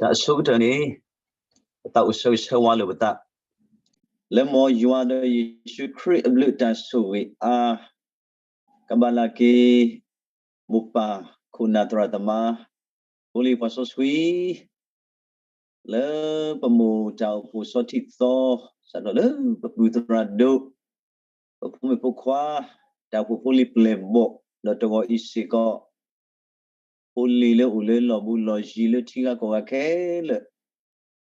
တၢ်အဆိကတၢၢ်န့ၣ် ပသးအိၣ်ဆၢဂ့ၤဆၢဝါလိာ်ပသး လၢမ်ယွၤဒီးယ့ၣ်ၡူးခရံာ်အဘျုးအတၢ်ဆိၣ်ဂ့ၤအါ ကဘၣ်လၢက့ၤ မိၢ်ပၢ်ခိၣ်နၢ်သရၣ်သမါ ဖိလံၤပှၤစီဆှံ လၢပမိၢ်တၢ်အိၣ်ဖှိၣ်ဆီထံသီ စးထီၣ်လၢပပုၢ်သရၣ်ဒိၣ် ပဖိမုၣ်ဖိခွါ တၢ်အိၣ်ဖှိၣ်ဖိလံၤပျဲၢ်ဘီၣ် ဒီးတဂီၤအံၤစ့ၢ်ကီး ဖိလံၤလၢအိၣ်လၢလီၢ်ဘူးလီၢ်ယံၤလၢထံဂၤကီၢ်ဂၤခဲလၢာ်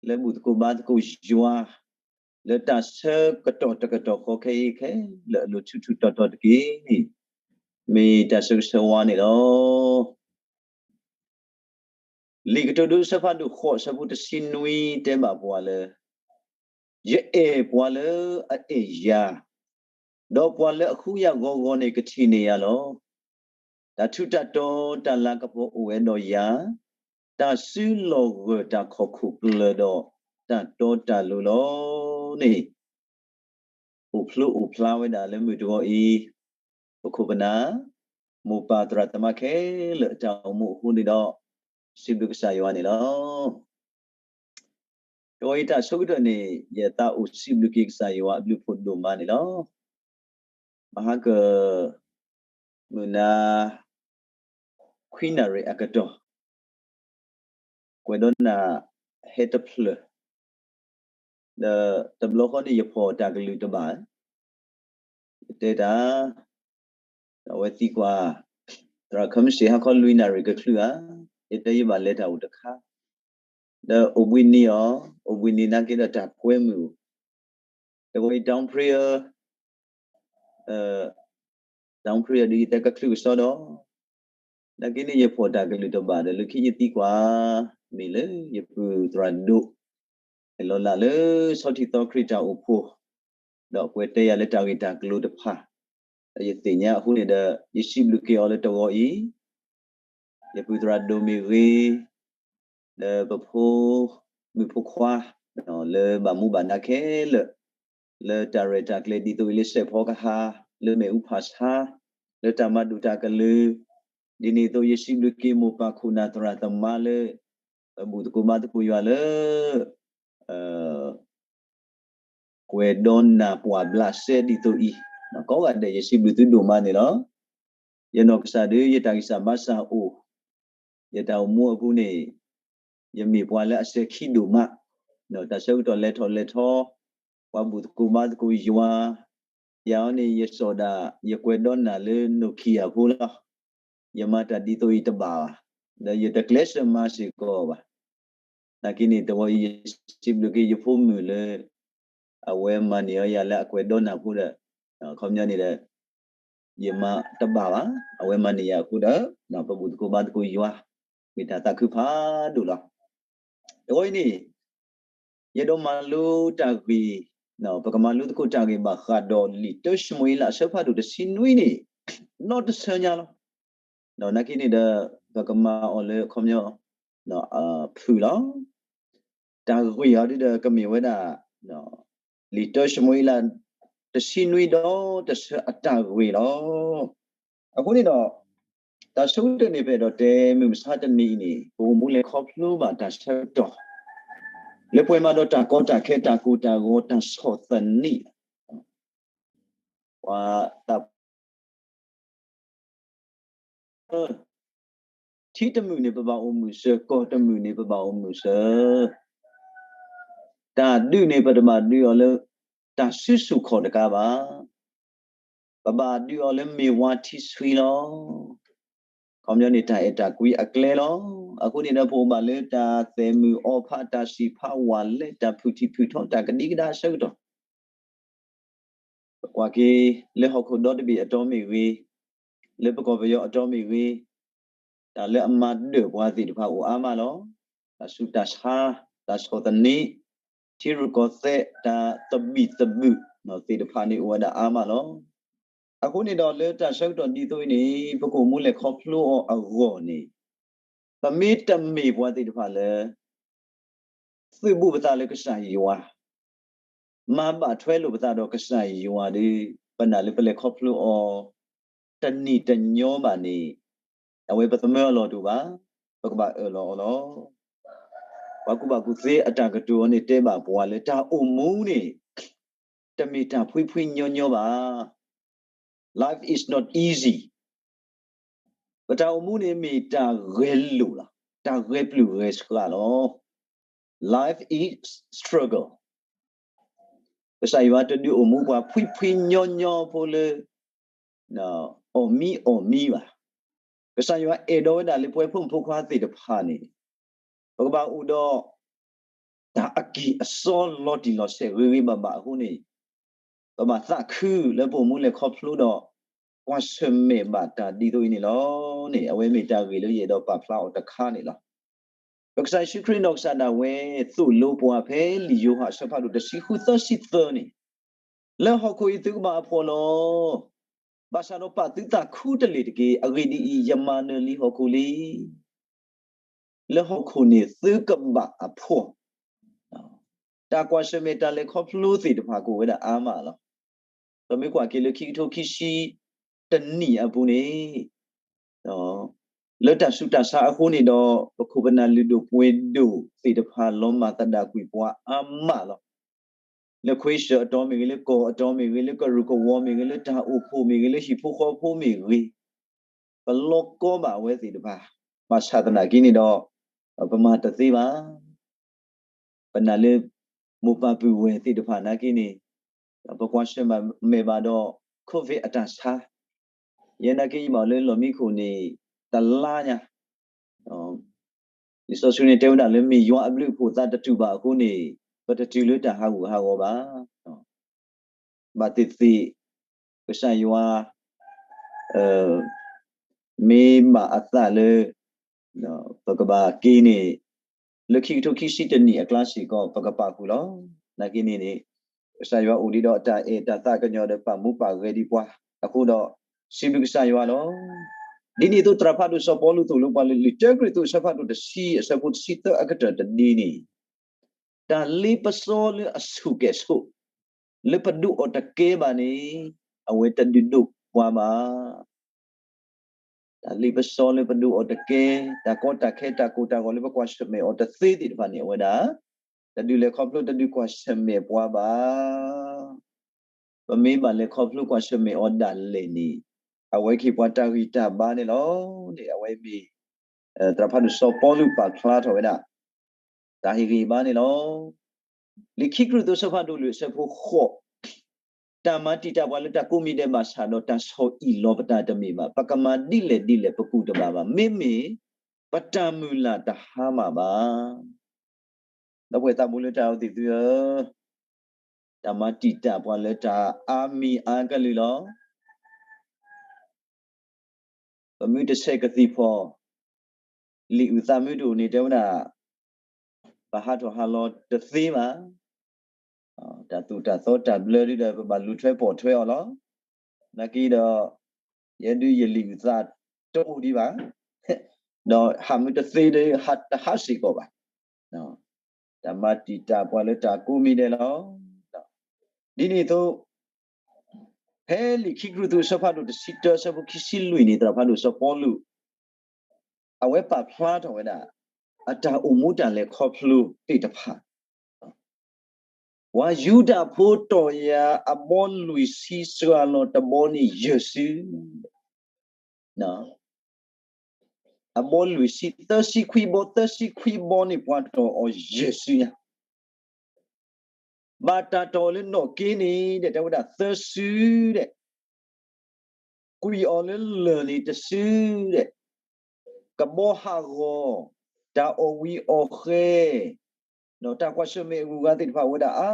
လၢဘူၣ်သကိးဘါသကိးယွၤ လၢတၢ်ဆၢကတီၢ်တကတီၢ်ဃီခဲအံၤခဲလၢာ်အလိၤထူးထူးတီၤတီၤတက့ၢ်. မ့ၢ်တၢ်ဆၢဂ့ၤဆၢဝါန့ၣ်လီၤ. လံာ်ကတိၤဒိ အဆၢဖးဒိၣ်ဃိး အဆၢဖိတဆံနွံတဲဘၣ်ပှၤလၢ ယအဲၣ်ပှၤလၢအအဲၣ်ယၤ, ဒီးပှၤလၢအဃုယၤဂီၤဂီၤန့ၣ် ကထံၣ်န့ၢ်ယၤလီၤ. တၢ်ထူးတၢ်တီၤတၢ်လၤကပီၤအိၣ်ဝဲဒီးယၤ, တၢ်စုလီၢ်ဂၢၢ်တၢ်ခီၣ်ခိၣ်ကျၢၤဒီးတၢ်တီတၢ်လိၤလီၤန့ၣ် အိၣ်ဖျိအိၣ်ဖျါဝဲဒၣ်လၢမုၢ်တဂီၤအံၤ ပခိၣ်ပနၢ် မိၢ်ပၢ်သရၣ်သမါခဲလၢာ်အတၢ်အိၣ်မူအဃိန့ၣ်ဒီး စံးဘျုးကစၢ်ယွၤန့ၣ်လီၤ. တဂီၤအံၤတၢ်ဆိကတၢၢ်န့ၣ် ယသးအိၣ်စံးဘျုးက့ၤကစၢ်ယွၤအဘျုးဖှိၣ်ဒိၣ်မးန့ၣ်လီၤ. မဟါက မုၢ်နၤ ခွံနၣ်ရံၣ်အကတီၢ် ကွဲးဒီးနၢ်ဟဲတဖျၢၣ် ဒီးတဘျီဃီန့ၣ် ယဖီၣ်တၢ်ကလုၢ်တဘၣ်, ယတဲတၢ် ဒီးအဝဲသံကွၢ် သရၣ်ခမ့ၢ်စ့ၢ်ဟါခီလွံၢ်နၣ်ရံၣ်ကချုးဧါ, ယတဲယဘၣ်လဲၤတၢ်အိၣ်တခါ, ဒီးအိၣ်ဘှံးနံၤအီၤ, အိၣ်ဘှံးနံၤနာ်က့ဒီးတၢ်ကွဲမုာ်အိၣ်, တဂီၤအံၤ down prayer down prayer ဒ်ယတဲကချုးကစီဒီး, နာ်က့န့ၣ် ယဖီၣ်တၢ်ကလုၢ်တဘၣ်ဒီး လၢခံယသံကွၢ် မ့ၢ်လၢယပုၢ်သရၣ်ဒိၣ် ဟဲလီၤလၢဆီထံသီခရံာ်တၢ်အိၣ်ဖှိၣ်, ဒီးကွဲးတဲယၤလၢတၢ်ဂ့ၢ်တၢ်ကျိၤတဖၣ်, ဒီးယသ့ၣ်ညါအဃိန့ၣ်ဒီး ယစံးဘျုးက့ၤအီၤလၢတဂီၤအံၤ ယပုၢ်သရၣ်ဒိၣ်မ့ၢ်ဂ့ၤ, ဒီးပဖိမုၣ်ဖိခွါ လၢဘၣ်မူဘၣ်ဒါခဲလၢာ်, လၢတၢ်ရဲၣ်တၢ်ကျဲၤဒ်သိးအံၤလၢစဲးဖီကဟၣ်, လၢမ့ၣ်အူဖးဆါ, လၢတၢ်မၤဒိၣ်တၢ်ကလုၢ်, ဒ်န့ၣ်အသိးယစံးဘျုးက့ၤမိၢ်ပၢ်ခိၣ်နၢ်သရၣ်သမါလၢ ဘူၣ်သကိးဘါသကိးယွၤလၢ ကွဲးဒီးနၢ်ပှၢ်ဘျးစဲဒ်သိးအံၤ, ကိးဂၤဒဲးယစံးဘျုးသုဒိၣ်မးန့ၣ်လီၤ. ယနီၢ်ကစၢ်ဒုး ယတၢ်ဂံၢ်စၢ်ဘါစၢ်အိၣ်, ယတၢ်အိၣ်မူအပူၤန့ၣ် ယမ့ၢ်ပှၤလၢအစဲၤခံဒိၣ်မး, တၢ်ဆၢကတီၢ်လဲၤထီၣ်လဲၤထီ, ပှၤဘူၣ်သကိးဘါသကိးယွၤ, ယၤအံၤန့ၣ် ယစိာ်ဒၣ် ယကွဲးဒီးနၢ်လၢနိၣ်ခံယၤဖိလီၤ. ယမၤတၢ်ဒ်သိးအံၤတဘၣ်ဘၣ်, ဒီးယတကျဲးစၢးမၤစ့ၢ်ကီးဘၣ်. နာ်က့န့ၣ် တဂီၤအံၤယစံးဘျုးက့ၤယဖိမုၣ်လၢ အဝဲမၤန့ၢ်အီၤယၤလၢအကွဲးဒီးနၢ်ဖိဒီး ခီပညီန့ၣ်ဒီး ယမၤတဘၣ်ဘၣ်, အဝဲမၤန့ၢ်ယၤအဃိဒီး ပဘူၣ်သကိးဘါသကိးယွၤ မ့ၢ်တၢ်သးခုဖးဒိၣ်လီၤ. တဂီၤအံၤန့ၣ် ယအဲၣ်ဒိးမၤလိတၢ်ဂ့ၢ်, ပကမၤလိသကိးတၢ်ဂ့ၢ်ဘၣ်ဃးဒီးလံာ်တၢၡမူၤအ့လးအဆၢဖးဒိၣ်တဆံနွံန့ၣ် နီတဆၢညါလီၤ. နာ်က့န့ၣ်ဒီး ပကမၤအီၤလၢအခီပညီ ဖုၣ်လီၤ. တၢ်ဂ့ၢ်အံၤဒ်ဒီးကမ့ၢ်ဝဲဒၣ် လံာ်တၢၡမူၤအ့လး တဆံနွံဒီးတဆၢအတၢ်ဂ့ၢ်လီၤ. အဃိန့ၣ်ဒီး တၢ်ဆိကတၢၢ်န့ၣ် ပအဲၣ်ဒိးတဲမုၢ်မဆါတနံၤအံၤန့ၣ် ပအိၣ်မူလဲၤခီဖျိဘၣ်တၢ်ဆၢကတီၢ် လၢပှဲၤမးဒီးတၢ်ကီတၢ်ခဲ တၢ်ကိၢ်တၢ်ဂီၤ တၢ်ဆီၣ်သနံး ပှၤသး ထံတမုာ်န့ၣ် ပဘၣ်အိၣ်မုာ်စၢၤ, ကီၢ်တမုာ်န့ၣ် ပဘၣ်အိၣ်မုာ်စၢၤ, တၢ်ဒုးန့ၣ် ပတဘၣ်ဒုးအီၤလၢ တၢ်စုဆူၣ်ခီၣ်တကးဘၣ်, ပဘၣ်ဒုးအီၤလၢမ့ၢ်ဝါထံဆှံလီၤ. ခီပညီန့ၣ် တၢ်အဲၣ်တၢ်ကွံအကျဲလီၤ. အဃိန့ၣ်ဒီး ပအိၣ်ဘၣ်လၢတၢ်သဲးမုၢ်အီဖး တၢ်စံးဖးဝးလဲ တၢ်ဖုၣ်ထံၣ်ဖုၣ်ထီ တၢ်ကဒံကဒါအဆၢကတီၢ် ပကွၢ်က့ၤလၢဟီၣ်ခိၣ်ဒီတဘ့ၣ်အတီမ့ၢ်ဂ့ၤ, လၢပကီၢ်ပယီၤအတီမ့ၢ်ဂ့ၤ, တၢ်လၢအမၤဒၢၣ်ပှၤသ့ၣ်တဖၣ်အိၣ်အါမးလီၤ. တၢ်ဆူးတၢ်ဆါ, တၢ်ဆီၣ်သနံး, ထံရူၢ်ကီၢ်သဲး, တၢ်သဘံၣ်သဘုၣ်သ့ၣ်တဖၣ်န့ၣ်အိၣ်ဝဲဒၣ်အါမးလီၤ. အဃိန့ၣ်ဒီးလၢတၢ်ဆၢကတီၢ်ဒ်သိးအံၤန့ၣ် ပကအိၣ်မူလဲၤခီဖျိအီၤအဂီၢ်န့ၣ် ပမ့ၢ်တမ့ၢ်ပှၤသ့ၣ်တဖၣ်လၢ သုးဘူးပသးလၢကစၢ်ယွၤ, မၤဘၣ်ထွဲလိာ်ပသးဒီးကစၢ်ယွၤဒီး ပနာ်လၢပလဲၤခီဖျိအီၤ တနံၤတညီဘၣ်န့ၣ် အဝဲပသမၢအလီၢ်တအိၣ်ဘၣ်, ပကဘၣ်အၢၣ်လီၤအီလီၤ. ပှၤကူၣ်ဘၣ်ကူၣ်သ့အတၢ်ကတိၤအီၤန့ၣ်တဲဘၣ်ပှၤလၢတၢ်အိၣ်မူန့ၣ် တမ့ၢ်တၢ်ဖှံဖှံညီညီဘၣ်. Life is not easy. ပတၢ်အိၣ်မူန့ၣ်မ့ၢ်တၢ်ဂဲၤလိာ်လီၤ. တၢ်ဂဲၤပျုၢ်ဂဲၤဆှးလီၤ. Life is struggle. ကစၢ်ယွၤတဒုးအိၣ်မူပှၤဖှံဖှံညီညီဖိလၢ အီၣ်မံအီၣ်မံဘၣ်. ကစၢ်ယွၤအဲၣ်ဒိးဝဲဒၣ်လၢပဝဲဖိမုၣ်ဖိခွါသ့ၣ်တဖၣ်န့ၣ် ပကဘၣ်အိၣ်ဒီး တၢ်အကံၢ်အစီလီၤတံၢ်လီၤဆဲးဂ့ၤဂ့ၤဘၣ်ဘၣ်အဃိန့ၣ် ပဘၣ်သးခုလၢပအိၣ်မူလဲၤခီဖျိဒီး ကွၢ်ဆၢၣ်မဲာ်ဘၣ်တၢ်ဒ်သိးအံၤန့ၣ်လီၤန့ၣ် အဝဲမ့ၢ်တၢ်ဂ့ၢ်လၢယအဲၣ်ဒိးပာ်ဖျါအီၤတခါန့ၣ်လီၤ. ပကစၢ်ယ့ၣ်ၡူးခရံာ်နီၢ်ကစၢ်ဒၣ်ဝဲသိၣ်လိပှၤဖဲလံာ်ယိၤဟၣ်အဆၢဖးဒိၣ်တဆံဃုသၢဆံသၢန့ၣ် လၢဟီၣ်ခိၣ်အံၤသုကဘၣ်အဖှီၣ်လီၤ. ဘၣ်ဆၣ်ဒီးပာ်သုသးခူတလ့ၢ်တက့ၢ်. အဂ့ၢ်ဒ်အံၤ, ယမၤနၢၤလံဟီၣ်ခိၣ်လံ. လၢဟီၣ်ခိၣ်န့ၣ်သုကဘၣ်အဖှီၣ်. တၢ်ကွၢ်ဆၢၣ်မဲာ်တၢ်လဲၤခီဖျိသ့ၣ်တဖၣ်ကအိၣ်ဝဲဒၣ်အါမးလီၤ. ပမ့ၢ်ကွၢ်က့ၤလၢခံကထိခံဆံတနံၣ်အပူၤန့ၣ် လၢတၢ်ဆူးတၢ်ဆါအဃိန့ၣ်ဒီး ပခိၣ်ပနၢ်လုၢ်ဒိၣ်ပှ့ၤဒိၣ်သ့ၣ်တဖၣ်လီၤမၢ်သဒၣ်ကွံာ်ပှၤအါမးလီၤ. လၢခွ့စၢၤအတီမ့ၢ်ဂ့ၤ, လၢကီၢ်အတီမ့ၢ်ဂ့ၤ, လၢကရူၢ်ကဝီၤမ့ၢ်ဂ့ၤ, လၢတၢ်အိၣ်ဖှိၣ်မ့ၢ်ဂ့ၤ, လၢဟံၣ်ဖိဃီဖိမ့ၢ်ဂ့ၤ, ပလီၤကီဘၣ်အဝဲသ့ၣ်တဖၣ်. ဘၣ်ဆၣ်သနာ်က့န့ၣ်ဒီး ပမၤတသ့ဘၣ်. ပနာ်လၢ မိၢ်ပၢ်ပုၢ်ဝဲၢ်သ့ၣ်တဖၣ်နာ်က့န့ၣ် ပကွၢ်ဆၢၣ်မဲာ်ဘၣ်ဒီး COVID အတၢ်ဆါ, ယဲနာ်က့ယဘၣ်လၢလီၢ်မံခိၣ်န့ၣ် တလါညါ, လံာ်စီဆှံန့ၣ်တဲဝဲဒၣ်လၢ မ့ၢ်ယွၤအဘျုးအဖှိၣ်သးတတူာ်ဘၣ်အဃိန့ၣ် ပတတုၤလၢတၢ်ဟးဂူာ်ဟးဂီၤဘၣ်. ဘၣ်သ့ၣ်သ့ၣ် ကစၢ်ယွၤ မ့ၢ်ဘၣ်အသးလၢ ပကဘၣ်က့ၤန့ၣ် လၢခံကထိခံဆံတနံၣ်အကျါစ့ၢ်ကီး ပကပာ်ဃုာ်လီၤ. နာ်က့န့ၣ်န့ၣ် ကစၢ်ယွၤအိၣ်ဒံးဒီးတၢ်အဲၣ်တၢ်သးကညီၤဒီးပာ်မူပာ်ဂဲၤဒံးပှၤအဃိဒီး စံးဘျုးကစၢ်ယွၤလီၤ. ဒ်န့ၣ်အသိးသရၣ်ဖးဒိၣ်စီၤပီလူးသိၣ်လိပှၤလၢ လံာ်တၢကရံၣ်သူးအဆၢဖးဒိၣ်တဆံအဆၢဖိတဆံသၢအကတၢၢ်တဒ်န့ၣ် တၢ်လ့ပစီလၢအဆူၣ်ကဲၣ်ဆိး လၢပဒုးအီၤတကဲဘၣ်န့ၣ် အဝဲတဒုးဒိးပှၤဘၣ်. တၢ်လ့ပစီလၢပဒုးအီၤတကဲ, တၢ်ကီတၢ်ခဲတၢ်ကိၢ်တၢ်ဂီၤလၢပကွၢ်ဆၢၣ်မဲာ်အီၤတသ့သ့ၣ်တဖၣ်န့ၣ် အဝဲဒၣ် တဒုးလဲၤခီဖျိတဒုးကွၢ်ဆၢၣ်မဲာ်ပှၤဘၣ်. ပမ့ၢ်ဘၣ်လဲၤခီဖျိကွၢ်ဆၢၣ်မဲာ်အီၤဒၣ်လဲာ်န့ၣ် အဝဲကဟ့ၣ်ပှၤတၢ်ဂံၢ်တၢ်ဘါန့ၣ်လီၤ. န့ၣ် အဝဲမ့ၢ် သရၣ်ဖးဒိၣ်စီၤပီလူးပာ်ဖျါထီၣ်ဝဲဒၣ် တၢ်ဟ့ၣ်ဂံၢ်ဘါန့ၣ်လီၤ. လံာ်ခံကရံၣ်သူးအဆၢဖးဒိၣ်လွံၢ်အဆၢဖိဃိး, တၢ်မၤတံာ်တာ်ပှၤလၢတၢ်ကိးမံၤဒဲးဘၣ်ဆၣ်ဒီး တၢ်ဆီၣ်အံၣ်လီၤပတၢ်တမ့ၢ်ဘၣ်. ပကမၤဒ်လဲၣ်ဒ်လဲၣ်ပကူၣ်တဘၣ်ဘၣ်. မ့မ့ၢ်ပတၢ်မုၢ်လၢ်တဟါမၢ်ဘၣ်. ဒီပုၢ်ဝဲၢ်သးဘိလၢတၢ်အဲၣ်သ့ၣ်သုဧၢ, တၢ်မၤတံာ်တာ်ပှၤလၢတၢ်အါမံၤအါကလုာ်လီၤ. ပမုၢ်တဆဲးကသံၣ်ဖီၣ်, လံာ်အုၣ်သးမုၢ်တအိၣ်န့ၣ်တဲဝဲဒၣ်, ပဟးထီၣ်ဟးလီၤတသ့ဘၣ်. တၢ်သိၣ်တၢ်သီတၢ်ဘျၢဒုဒီး ပဘၣ်လူၤထွဲပိာ်ထွဲအီၤလီၤ. နာ်က့ဒီး ယဲဒုးယလံာ်အုၣ်သးတအိၣ်ဒံးဘၣ်. ဒီးဟးမုၢ်တသ့ဒီး ဟးတဟးစ့ၢ်ကီးဘၣ်. တၢ်မၤတံာ်တာ်ပှၤလၢတၢ်ကိးမံၤဒဲးလီၤ. ဒ်န့ၣ်အသိး ဖဲလံာ်ခံကရံၣ်သူးအဆၢဖးဒိၣ်တဆံတၢအဆၢဖိခံဆံလွံၢ်န့ၣ် သရၣ်ဖးဒိၣ်စီၤပီလူး အဝဲပာ်ဖျါထီၣ်ဝဲဒၣ် အတၢ်အိၣ်မူတၢ်လဲၤခီဖျိသ့ၣ်တဖၣ် ပှၤယူဒၤဖိတီၢ်ယၤအဘီလွံၢ်ဆံစှၤလီၤတဘီန့ၣ်ယဲၢ်စု, အဘီလွံၢ်ဆံ သၢဆံခွံဘီ, သၢဆံခွံဘီန့ၣ် ပှၤတီၢ်အီၤယဲၢ်စုညါ, ဘၣ်တၢ်တီၢ်အီၤလၢနီၣ်က့န့ၣ် တဲဝဲဒၣ်သၢစုဒီး ကွံာ်အီၤလၢလၢၢ်န့ၣ်တစုဒီး ကဘီဟးဂီၤ, တၢ်အီၣ်ဝံၤအီၣ်ဃဲၤ, ဒီးတၢ်ကွၢ်ဆၢၣ်မဲာ်အဂုၤအဂၤသ့ၣ်တဖၣ်အိၣ်ဝဲဒၣ်အါ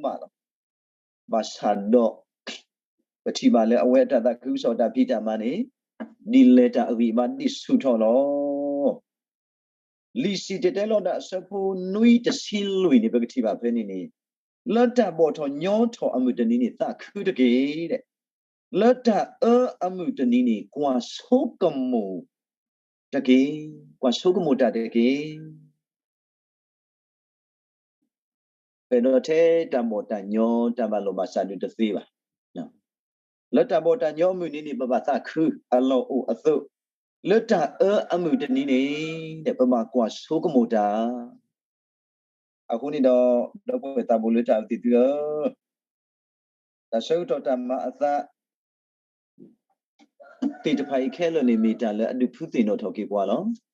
မးလီၤ. ဘၣ်ဆၣ်ဒီး ပထံၣ်ဘၣ်လၢအဝဲအတၢ်သးခုကစီၣ်တၢ်ဖံးတၢ်မၤန့ၣ် ဒ်လဲၣ်တၢ်အဂံၢ်အဘါဒ်ဆူၣ်ထီၣ်လီၤ. လံာ်စံၣ်တဲၤတဲလီၤဒၣ်အဆၢဖိနွံတဆံလွံၢ်န့ၣ် ပကထံၣ်ဘၣ်ဖဲန့ၣ်န့ၣ်, လၢတၢ်ဘီၣ်ထီၣ်ညီထီၣ်အမုၢ်တနံၤန့ၣ် သးခုတက့ၢ်. လၢတၢ်အၢအမုၢ်တနံၤန့ၣ် ကွၢ်ဆိကမိၣ်တက့ၢ်, ကွၢ်ဆိကမိၣ်တၢ်တက့ၢ်. ပအဲၣ်ဒိးထဲတၢ်ဘီၣ်တၢ်ညီတၢ်ဘၣ်လိာ်ဘၣ်စးဒုးတသ့ဘၣ်. လၢတၢ်ဘီၣ်တၢ်ညီအမုၢ်နံၤန့ၣ် ပဘၣ်သးခုအလီၢ်အိၣ်အသိး, လၢတၢ်အၢအမုၢ်တနံၤန့ၣ် ပဘၣ်ကွၢ်ဆိကမိၣ်တၢ်. အဃိန့ၣ်ဒီး ဒီပုၢ်ဝဲၢ်သးဘိလၢတၢ်အဲၣ်သ့ၣ်သုဧၢ, တၢ်ဆၢကတီၢ်တၢ်မၤအသး သ့ၣ်တဖၣ်အံၤခဲလၢာ်န့ၣ် မ့ၢ်တၢ်လၢအဒုးဖုသ့ၣ်နီၣ်ထီၣ်က့ၤပှၤလီၤ.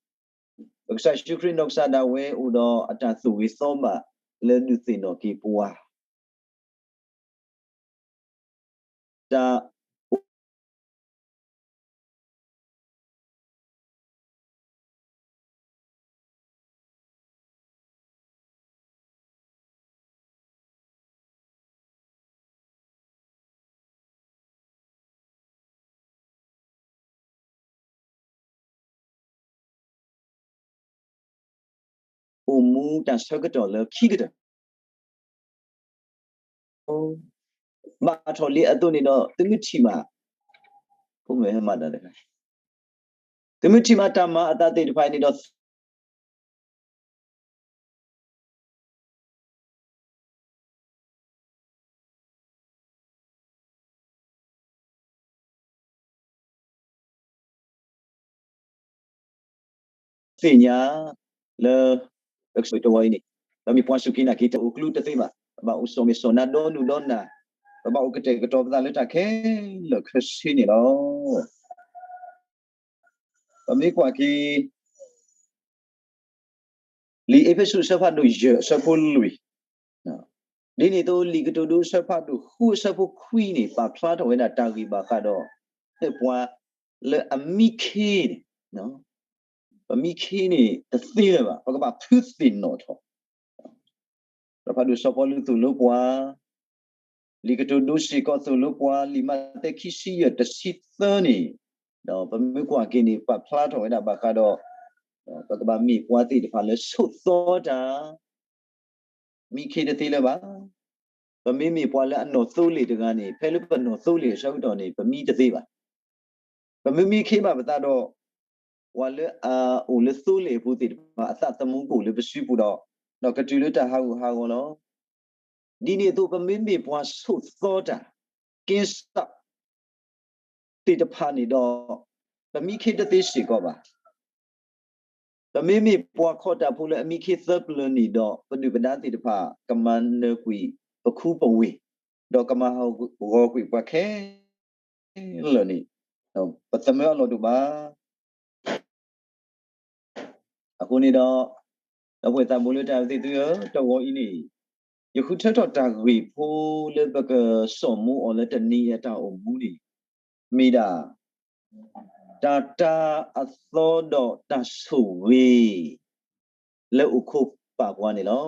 ပကစၢ်ယ့ၣ်ၡူးခရံာ်နီၢ်ကစၢ်ဒၣ်ဝဲအိၣ်ဒီးအတၢ်သူၣ်ဂ့ၤသီဘၣ်လၢဒုးသ့ၣ်နီၣ်က့ၤပှၤ တၢ် အိၣ်မူတၢ်ဆၢကတီၢ်လၢခံကတၢၢ် ဘၣ်ထီၣ်လံအသိးန့ၣ်ဒီး သုမ့ၢ်ထံၣ်မး, ဖိမုၣ်ဟဲမၤတၢ်တခါ, သုမ့ၢ်ထံၣ်မးတၢ်မၤအသးသ့ၣ်တဖၣ်န့ၣ်ဒီး သ့ၣ်ညါလၢ ပကစၢ်တဝီအံၤန့ၣ် ပမ့ၢ်ပှၤစူၢ်က့ၤနာ်က့ၤတၢ်အိၣ်ကျူတသ့ဘၣ်, ပဘၣ်အိၣ်စီၣ်မ့ၢ်စီၣ်နၤဒီနုၢ်ဒီနၤ, ပဘၣ်အိၣ်ကတဲာ်ကတီၤပသးလၢတၢ်ခဲလၢာ်ခဲဆ့န့ၣ်လီၤ. ပမ့ၢ်ကွၢ်က့ၤ လံာ်အ့းဖ့းစူးအဆၢဖးဒိၣ်ယဲၢ်အဆၢဖိလွံၢ်, ဒ်န့ၣ်အသိး လံာ်ကတိၤဒိအဆၢဖးဒိၣ်ဃုအဆၢဖိခွံန့ၣ် ပာ်ဖျါထီၣ်ဝဲဒၣ်တၢ်ဂ့ၢ်ဘၣ်ဃးဒီး ပှၤလၢအမံခ့န့ၣ်, ပမံခ့န့ၣ်တသ့လၢၤဘၣ်, ပကဘၣ်ဖုသ့ၣ်နီၣ်ထီၣ် ပဖးဒိၣ်စီၤပီလူးသိၣ်လိပှၤ, လံာ်ကတိၤဒိစ့ၢ်ကီးသိၣ်လိပှၤ လံာ်မးသဲခံဆံယဲၢ်တဆံသၢန့ၣ်, ဒီးပမ့ၢ်ကွၢ်က့ၤန့ၣ် ပာ်ဖျါထီၣ်ဝဲဒၣ်ဘၣ်ဃးဒီး ပကဘၣ်မ့ၢ်ပှၤသ့ၣ်တဖၣ်လၢဆိးသီတၢ် မံခ့တသ့လၢၤဘၣ်. ပမ့မ့ၢ်ပှၤလၢအနီၢ်သိလ့ၣ်တဂၤန့ၣ် ဖဲလၢပနီၢ်သိလ့ၣ်အဆၢကတီၢ်န့ၣ် ပမံတသ့ဘၣ်. ပမ့ၢ်မံခ့ဘၣ်ပသးဒီး ပှၤလၢအအိၣ်လၢသိလ့ၣ်အပူၤသ့ၣ်တဖၣ် အသးသမူကအိၣ်လၢပစုပူၤဒီး ဒီးကတုၤလၢတၢ်ဟးဂူာ်ဟးဂီၤလီၤ. ဒ်န့ၣ်အသိး ပမ့မ့ၢ်ပှၤဆိးသီတၢ် က့စး သ့ၣ်တဖၣ်န့ၣ်ဒီး ပမံခ့တသ့စ့ၢ်ကီးဘၣ်. ပမ့မ့ၢ်ပှၤခီတၢ်ဖိလၢအမံခ့သၢပျၢၤန့ၣ်ဒီး ပဒုၣ်ပဒါသ့ၣ်တဖၣ် ကမၤနၢၤကွံာ်ပခူပဝ့ၢ်, ဒီးကမၤဟးဂီၤကွံာ်ပှၤခဲလၢာ်န့ၣ် ပသမၢအလီၢ်ဒိၣ်ဘၣ်. အဃိန့ၣ်ဒီး ဒီပုၢ်ဝဲၢ်သးဘိလၢတၢ်အဲၣ်သ့ၣ်သုဧၢ, တဂီၤအံၤန့ၣ် ယဃုထၢထီၣ်တၢ်ဂ့ၢ်ဖိလၢပကစိာ်မူအီၤလၢတနံၤအံၤအတၢ်အိၣ်မူန့ၣ် မ့ၢ်ဒၣ် တၢ်တာ်အသီဒီးတၢ်ဆိၣ်ဂ့ၤ လၢအိၣ်ခိးပာ်ပှၤန့ၣ်လီၤ.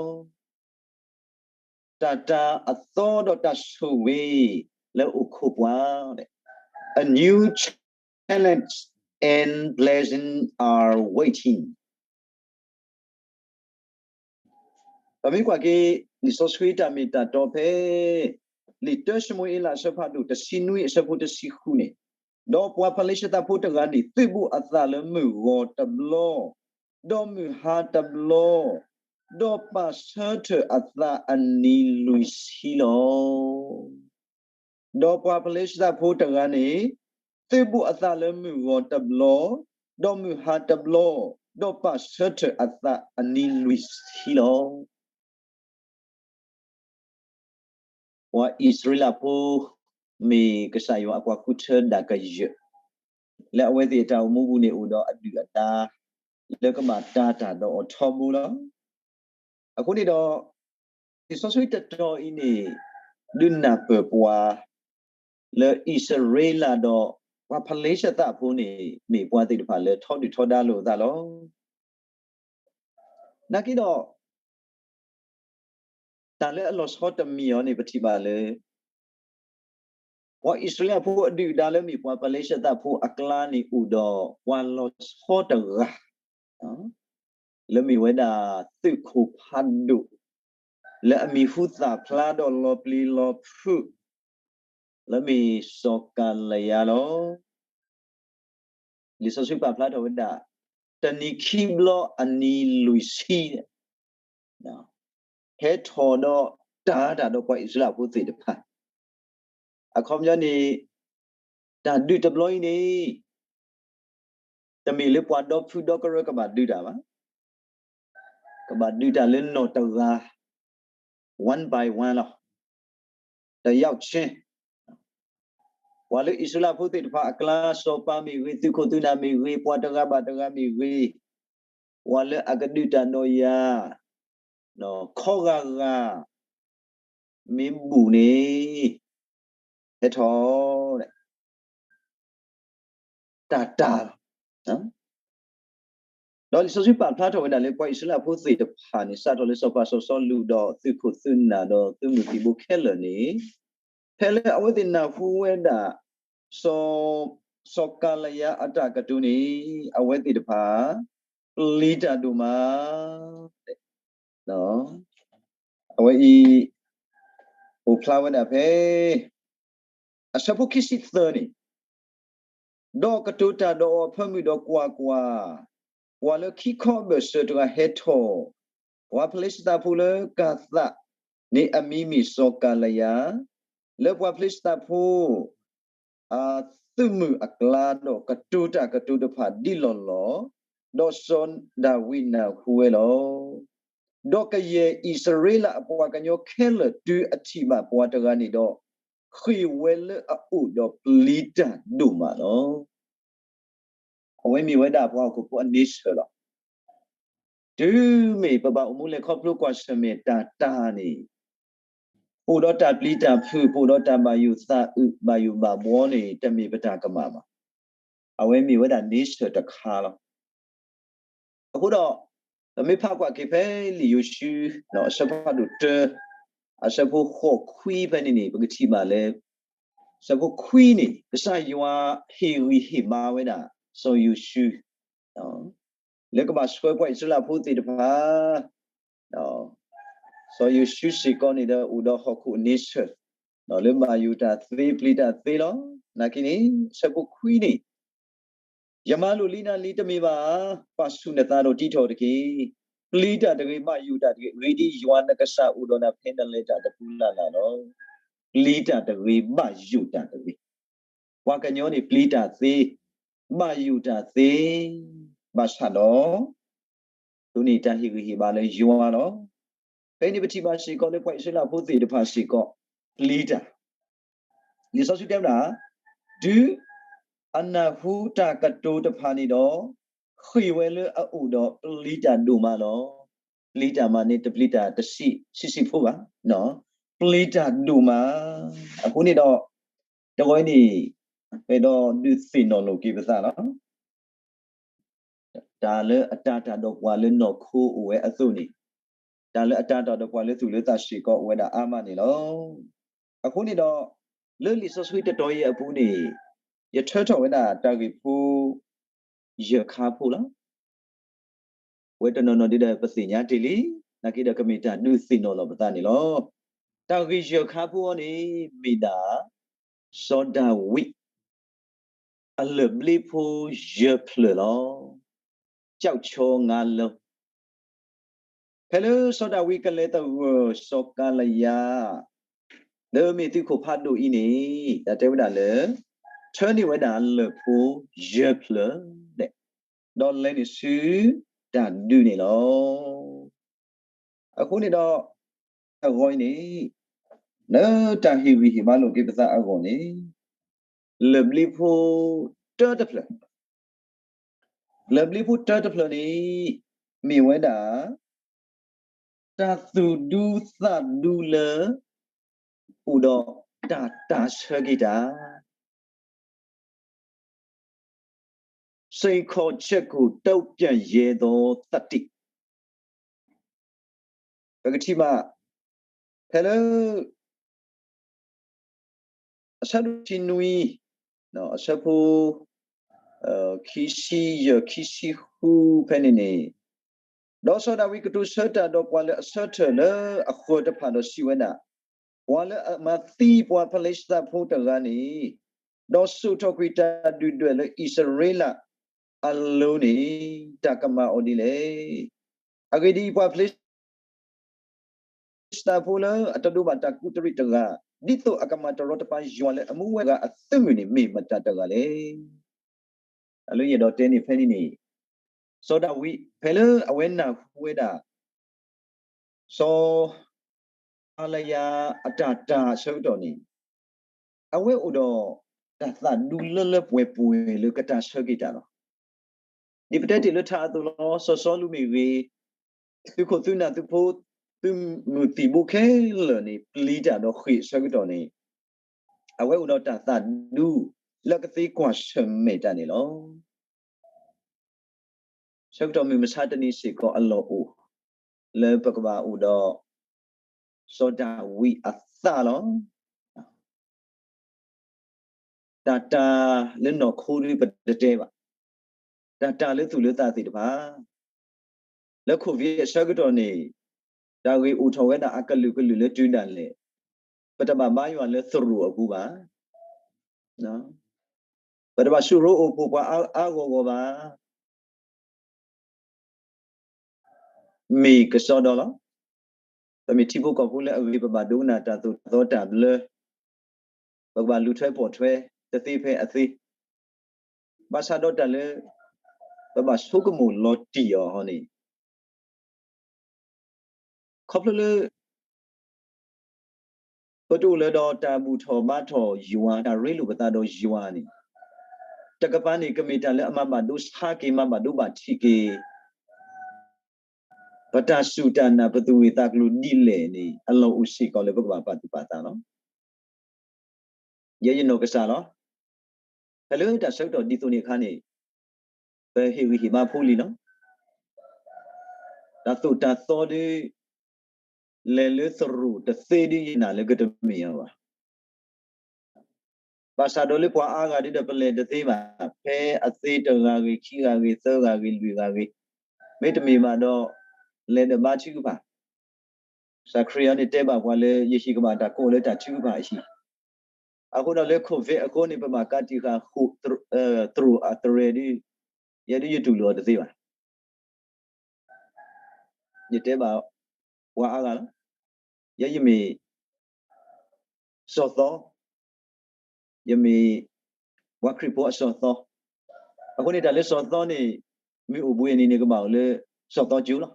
တၢ်တာ်အသီဒီးတၢ်ဆိၣ်ဂ့ၤ လၢအိၣ်ခိးပှၤ, A new challenge and blessing are waiting. ပမ့ၢ်ကွၢ်က့ၤ လံာ်စီဆှံတၢ်မ့ၢ်တၢ်တီဖဲ လံာ်တၢၡမူၤအ့လး အဆၢဖးဒိၣ်တဆံနွံ အဆၢဖိတဆံဃုန့ၣ်, ဒီးပှၤဖလ့ၡသးဖိတဂၤန့ၣ် သုးဘူးအသးလၢမုၢ်ဂီၤတဘျီ, ဒီးမုၢ်ဟါတဘျီ, ဒီးပာ်ဆၢထၢၣ်အသးအနံၤလွံၢ်ဆံလီၤ. ဒီးပှၤဖလ့ၡသးဖိတဂၤန့ၣ် သုးဘူးအသးလၢမုၢ်ဂီၤတဘျီ, ဒီးမုၢ်ဟါတဘျီ, ဒီးပာ်ဆၢထၢၣ်အသးအနံၤလွံၢ်ဆံလီၤ. ပှၤအံၣ်စရ့လးဖိ မ့ၢ်ကစၢ်ယွၤအပှၤဃုထၢဒၣ်ကယၢၢ်, လၢအဝဲသ့ၣ်အတၢ်အိၣ်မူပူၤန့ၣ် အိၣ်ဒီးအဒုၣ်အဒါ လၢကဘၣ်တာ်တၢ်ဒီးအီၤထီဘိလီၤ. အဃိန့ၣ်ဒီး လံာ်စီဆှံတတီၤအံၤန့ၣ် ဒုးနၢ်ပၢၢ်ပှၤ လၢအံၣ်စရ့လးဒီး ပှၤဖလ့ၡသးဖိန့ၣ် မ့ၢ်ပှၤသ့ၣ်တဖၣ်လၢထီဒုၣ်ထီဒါလိာ်အသးလီၤ. နာ်က့ဒီး တၢ်လၢအလီၤဆီတမံၤအီၤန့ၣ် ပထံၣ်ဘၣ်လၢ ပှၤအံၣ်စရ့လးဖိအဒုၣ်အဒါလၢမ့ၢ်ပှၤဖလ့ၡသးဖိအကျါန့ၣ် အိၣ်ဒီးပှၤလီၤဆီတဂၤ လၢမ့ၢ်ဝဲဒၣ်သုးခိၣ်ဖးဒိၣ် လၢအမံၤဟူသၣ်ဖျါဒီးလီၤပျံၤလီၤဖုး လၢမ့ၢ်စီၤကၤလယါလီၤ. လံာ်စီဆှံပာ်ဖျါထီၣ်ဝဲဒၣ် တနံၤခံဘျီအနံၤလွံၢ်ဆံ ဟဲထီၣ်ဒီးတၢ်တၢ်ဒီးပှၤအံၣ်စရ့လးဖိသ့ၣ်တဖၣ် အခီပညီန့ၣ် တၢ်ဒုးတဘျီအံၤန့ၣ် တမ့ၢ်လၢပှၤဒီဖုဒီကရၢကဘၣ်ဒုးတၢ်ဘၣ်. ကဘၣ်ဒုးတၢ်လၢနီၢ်တဂၤ one by one လီၤ. တယောက်ချင်း ပှၤလၢအံၣ်စရ့လးဖိသ့ၣ်တဖၣ်အကျါ စီၤပၤမ့ၢ်ဂ့ၤ, သုးခိၣ်သုးနၢ်မ့ၢ်ဂ့ၤ, ပှၤတဂၤဘၣ်တဂၤမ့ၢ်ဂ့ၤ, ပှၤလၢအကဒုးတၢ်ဒီးယၤ ခီဂာ်ဂာ် မ့ၢ်ဘူးန့ၣ် ဟဲထီၣ် တၢ်တၢ်လီၤ. ဒီးလံာ်စီဆှံပာ်ဖျါထီၣ်ဝဲဒၣ်လၢ ပှၤအံၣ်စရ့လးဖိသ့ၣ်တဖၣ်န့ၣ် စးထီၣ်လၢစီၤပၤစီၤစီလူးဒီးသုးခိၣ်သုးနၢ်ဒီးသုးမုၢ်သံၣ်ဘိခဲလၢာ်န့ၣ်, ဖဲလၢအဝဲသ့ၣ်နၢ်ဟူဝဲဒၣ် စီၤ စီၤကၤလယါအတၢ်ကတိၤန့ၣ် အဝဲသ့ၣ်တဖၣ် ပျံၤတၢ်ဒိၣ်မး အဝဲအံၤ အိၣ်ဖျါဝဲဒၣ်ဖဲ အဆၢဖိခံဆံသၢန့ၣ်, ဒီးကတိၤတၢ်ဒီးအီၤအဖၢမုၢ်ဒီးကွၢ်ကွၢ်, ပှၤလၢခံခီအဘၢၣ်စၢၤတဂၤဟဲထီၣ်, ပှၤဖလ့ၡသးဖိလၢကၤသးန့ၣ်အမံၤမ့ၢ်စီၤကၤလယါ, လၢပှၤဖလ့ၡသးဖိ အသုးမုၢ်အကျါဒီးကတိၤတၢ်ကတိၤတဖၣ်ဒ်လီၢ်လီၢ်, ဒီးစီၤဒၤဝံးနၢ်ဟူဝဲလီၤ. ဒီးကယဲၢ်အံၣ်စရ့လးအပှၤကညီခဲလၢာ်တုၤအထံၣ်ဘၣ်ပှၤတဂၤန့ၣ်ဒီး, ဃ့ၢ်ဝဲလၢအအိၣ်ဒီးပျံၤတၢ်ဒိၣ်မးလီၤ. အဝဲမ့ၢ်ဝဲဒၣ်ပှၤဟီၣ်ခိၣ်ဖိအန့ဆၢၣ်လီၤ. တုၤမ့ၢ်ပဘၣ်အိၣ်မူလဲၤခီဖျိကွၢ်ဆၢၣ်မဲာ်တၢ်တၢ်န့ၣ်, အိၣ်ဒီးတၢ်ပျံၤတၢ်ဖုး, အိၣ်ဒီးတၢ်ဘၣ်ယိၣ်သးအုး, ဘၣ်ယိၣ်ဘၣ်ဘှီန့ၣ် တမ့ၢ်ပတၢ်ကမၣ်ဘၣ်. အဝဲမ့ၢ်ဝဲဒၣ်န့ဆၢၣ်တခါလီၤ. အဃိဒီး ပမ့ၢ်ဖးကွၢ်က့ၤဖဲလံာ်ယိၤၡူ အဆၢဖးဒိၣ်တၢ အဆၢဖိဃိးခွံဖဲန့ၣ်န့ၣ် ပကထံၣ်ဘၣ်လၢ အဆၢဖိခွံန့ၣ် ကစၢ်ယွၤဟ့ၣ်ဂံၢ်ဟ့ၣ်ဘါဝဲဒၣ် စီၤယိၤၡူ လၢကဘၣ်ဆှၢပှၤအံၣ်စရ့လးဖိသ့ၣ်တဖၣ် စီၤယိၤၡူစ့ၢ်ကီးန့ၣ်ဒီး အိၣ်ဒီးဟီၣ်ခိၣ်အန့ဆၢၣ် လၢဘၣ်ယိၣ်တၢ်သ့ ပျံၤတၢ်သ့လီၤ. နာ်က့န့ၣ် အဆၢဖိခွံန့ၣ် ယမၤလိာ်လံနၤလံတမ့ၢ်ဘၣ်ဧါ, ပာ်ဆူၣ်နသးဒီးတံထီၣ်တက့ၢ်. ပျံၤတၢ်တဂ့ၤ, ဘၣ်ယိၣ်တၢ်တဂ့ၤ, အဂ့ၢ်ဒ်အံၤ, ယွၤနကစၢ်အိၣ်ဒီးနၤဖဲနလဲၤတၢ်တပူၤလၢ်လၢ်လီၤ. ပျံၤတၢ်တဂ့ၤ, ဘၣ်ယိၣ်တၢ်တဂ့ၤ. ပှၤကညီန့ၣ်ပျံၤတၢ်သ့, ဘၣ်ယိၣ်တၢ်သ့, ဘၣ်ဆၣ်ဒီး ဒ်န့ၣ်တၢ်ဟ့ၣ်ဂံၢ်ဟ့ၣ်ဘါလၢယွၤလီၤ. ဖဲန့ၣ်ပထံၣ်ဘၣ်စ့ၢ်ကီးလၢပှၤအံၣ်စရ့လးဖိသ့ၣ်တဖၣ်စ့ၢ်ကီး ပျံၤတၢ် လံာ်စီဆှံတဲဝဲဒၣ်, တုၤအနၢ်ဟူတၢ်ကတိၤတဖၣ်န့ၣ်ဒီး, ဃ့ၢ်ဝဲလၢအအိၣ်ဒီးပျံၤတၢ်ဒိၣ်မးလီၤ. ပျံၤတၢ်မးန့ၣ် တပျံၤတၢ်တဆံးဆံးဖိဘၣ်, ပျံၤတၢ်ဒိၣ်မး. အဃိန့ၣ်ဒီး တဂီၤအံၤန့ၣ် ပအဲၣ်ဒိးဒုးသ့ၣ်နီၣ်လိာ်က့ၤပသးလီၤ. တၢ်လၢအတၤတၢ်ဒီးပှၤလၢနီၢ်ခိအိၣ်ဝဲအသိးန့ၣ်, တၢ်လၢအတၤတၢ်ဒီးပှၤလၢသူၣ်လၢသးစ့ၢ်ကီးအိၣ်ဝဲဒၣ်အါမးန့ၣ်လီၤ. အဃိန့ၣ်ဒီး လၢလံာ်စီဆှံတတီၤအံၤအပူၤန့ၣ်, ယထၢထီၣ်ဝဲဒၣ်တၢ်ဂ့ၢ်ဖိ ယဲၢ်ခါဖိလီၤ. ဝဲတနီၤနီၤဒ်ဒီးပသ့ၣ်ညါတ့ၢ်လံ, နာ်က့ဒီးကမ့ၢ်တၢ်ဒုးသ့ၣ်နီၣ်လီၤပသးန့ၣ်လီၤ. တၢ်ဂ့ၢ်ယဲၢ်ခါဖိအံၤန့ၣ် မ့ၢ်ဒၣ် စီၤဒၤဝံး အလၢၢ်ဘျ့ဖိယဲၢ်ဖျၢၣ်လီၤ. ကၠီၣ်ဆီငါလၢ ဖဲလၢစီၤဒၤဝံးကလဲၤသဂၢၢ်စီၤကၤလယါ လၢမ့ၢ်သုးခိၣ်ဖးဒိၣ်အံၤန့ၣ် တၢ်တဲဝဲဒၣ်လၢ ထၢန့ၢ်ဝဲဒၣ်လၢၢ်ဖိယဲၢ်ဖျၢၣ် ဒီးလဲၤနုာ်ဆူတၢ်ဒုးန့ၣ်လီၤ. အဃိန့ၣ်ဒီး တဂီၤအံၤန့ၣ် လၢတၢ်ဟ့ၣ်ဂံၢ်ဟ့ၣ်ဘါလိာ်က့ၤပသးအဂီၢ်န့ၣ် လၢၢ်ဘျ့ဖိတၢတဖျၢၣ်, လၢၢ်ဘျ့ဖိတၢတဖျၢၣ်န့ၣ် မ့ၢ်ဝဲဒၣ် တၢ်သူၣ်ဒူသးဒူလၢ အိၣ်ဒီးတၢ်တၤဆၢက့ၤတၢ် စိန်ခေါ်ချက်ကိုတုံ့ပြန်ရဲသောသတ္တိ, ပကထံၣ်ဘၣ် ဖဲလၢ အဆၢဒိၣ်ခံနွံ အဆၢဖိ ခံဆံယဲၢ် ခံဆံဃုဖဲန့ၣ်န့ၣ်, ဒီးစီၤဒၤဝံးကတိၤဆၢတၢ်ဒီးပှၤလၢအဆၢထၢၣ်လၢအဃၢၤတဖၣ်ဒီးစံးဝဲဒၣ်, ပှၤလၢအမၤသံပှၤဖလ့ၡသးဖိတဂၤန့ၣ်, ဒီးစိာ်ထီၣ်ကွံာ်တၢ်ဒုၣ်ဒွဲၣ်လၢအံၣ်စရ့လးအလိၤန့ၣ် တၢ်ကမၤအီၤဒ်လဲၣ်. အဂ့ၢ်ဒ်အံၤ, ပှၤဖလ့ သးဖိလၢအတဒိးဘၣ်တၢ်ကူးတရံးတဂၤ, ဒ်သိးအကမၤတရီတပါယွၤလၢအမူဝဲအဂၤအသုးမုၢ်န့ၣ် မ့ၢ်မတၤတဂၤလဲၣ်. အလၢယအဲၣ်ဒိးတဲန့ၣ်ဖဲန့ၣ်န့ၣ်, စီၤဒၤဝံး ဖဲလၢအဝဲနၢ်ဟူဝဲဒၣ် စီၤ အၤလယၤအတၢ်တၢ်အဆၢကတီၢ်န့ၣ် အဝဲအိၣ်ဒီးတၢ်သးဒူလၢလၢပှဲၤပှဲၤလၢကတၢ်ဆၢက့ၤတၢ်လီၤ. ဒ်ပတဲတ့ၢ်လၢထးအသိးလီၤ, စီၤစီလူးမ့ၢ်ဂ့ၤ, သုးခိၣ်သုးနၢ်သုးဖိ, သုးမုၢ်သံၣ်ဘိခဲလၢာ်န့ၣ် ပျံၤတၢ်ဒီးဃ့ၢ်အဆၢကတီၢ်န့ၣ်, အဝဲအိၣ်ဒီးတၢ်သးဒူ လၢကသ့ကွၢ်ဆၢၣ်မဲာ်တၢ်န့ၣ်လီၤ. ဆၢကတီၢ်မုၢ်မဆါတနံၤစ့ၢ်ကီးအလီၢ်အိၣ် လၢပကဘၣ်အိၣ်ဒီး စီၤဒၤဝံးအသးလီၤ. တၢ်တၢ်လၢနီၢ်ခိဒုပတတဲဘၣ်. တၢ်တၢ်လၢသူၣ်လၢသးသ့ၣ်တဖၣ်, လၢ Covid အဆၢကတီၢ်န့ၣ်, တၢ်ဂ့ၢ်အိၣ်ထီၣ်ဝဲဒၣ်အကလုာ်ကလုာ်လၢတုၤဒၣ်လဲာ်, ပတဘၣ်ဘါယွၤလၢသရိာ်အပူၤဘၣ်. ပတဘၣ်ဆူၣ်ရိၤအိၣ်ဖှိၣ်ပှၤအါအါဂီၢ်ဂီၢ်ဘၣ်. မ့ၢ်ကစီဒီလီၤ. ပမ့ၢ်ထံဖိကီၢ်ဖိလၢအဂ့ၤ ပဘၣ်ဒိကနၣ်တၢ်သိၣ်တၢ်သီတၢ်ဘျၢ, ပကဘၣ်လူၤထွဲပိာ်ထွဲတသ့ဖဲအသ့, ဘၣ်ဆၣ်ဒီးတၢ်လၢ ပဘၣ်ဆိကမိၣ်လီၤတံၢ်အီၤဟီန့ၣ်, ခီဖျိလၢ ပတအိၣ်လၢၤဒီးတၢ်ဘူၣ်ထီၣ်ဘါထီၣ်ယွၤ, တၢ်ရ့လိာ်ပသးဒီးယွၤန့ၣ်, တကပၤန့ၣ် ကမ့ၢ်တၢ်လၢအမၤဘၣ်ဒိဆါက့ၤ မၤဘၣ်ဒိဘၣ်ထံးက့ၤ ပတၢ်စူၢ်တၢ်နာ် ပသူၣ်ဂ့ၢ်သးကျိၤဒ်လဲၣ်န့ၣ် အလီၢ်အိၣ်စ့ၢ်ကီးလၢပကဘၣ်ပာ်သူၣ်ပာ်သးလီၤ. ယဲယနီၢ်ကစၢ်လီၤ. ဖဲလၢတၢ်ဆၢကတီၢ်ဒ်သိးန့ၣ်အခါန့ၣ်, ပဟ့ၣ်ဂံၢ်ဟ့ၣ်ဘါဖိလံလီၤ. တၢ်သိၣ်တၢ်သီဒ် လဲၤလၢသရိာ်တသ့ဒ်ယနာ်လၢကတမ့ၢ်အီၤဘၣ်. ဘၣ်ဆၣ်ဒီးလၢပှၤအါဂၤဒ်ဒီးပလဲၤတသ့ဘၣ်, ဖဲအသ့တဂၤဂ့ၤ, ခံဂၤဂ့ၤ, သၢဂၤဂ့ၤ, လွံၢ်ဂၤဂ့ၤ, မ့တမ့ၢ်ဘၣ်ဒီး လဲၤဒီးဘါထုကဖၣ်, ကစၢ်ခရံာ်အံၤန့ၣ်တဲဘၣ်ပှၤလၢ ယဟံၣ်ကဘၣ်တၢ်ကိးလၢတၢ်ထုကဖၣ်အဟံၣ်, အဃိဒီးလၢ Covid အဃိန့ၣ် ပဘၣ်ကးတံာ်ဃာ်ဃိာ်သရိာ်အသရဲဒ်, ယဲဒ်ယတူၢ်လိာ်အီၤတသ့ဘၣ်. ယတဲဘၣ်ပှၤအါဂၤလီၤ. ယဲယမ့ၢ် စီၤသီ, ယမ့ၢ်ပှၤခရံာ်ဖိအစီၤသီ, အဃိန့ၣ်တၢ်လၢစီၤသီန့ၣ် မ့ၢ်အိၣ်ဘှံးအနံၤန့ၣ် ကဘၣ်အိၣ်လၢစီၤသီကၠိလီ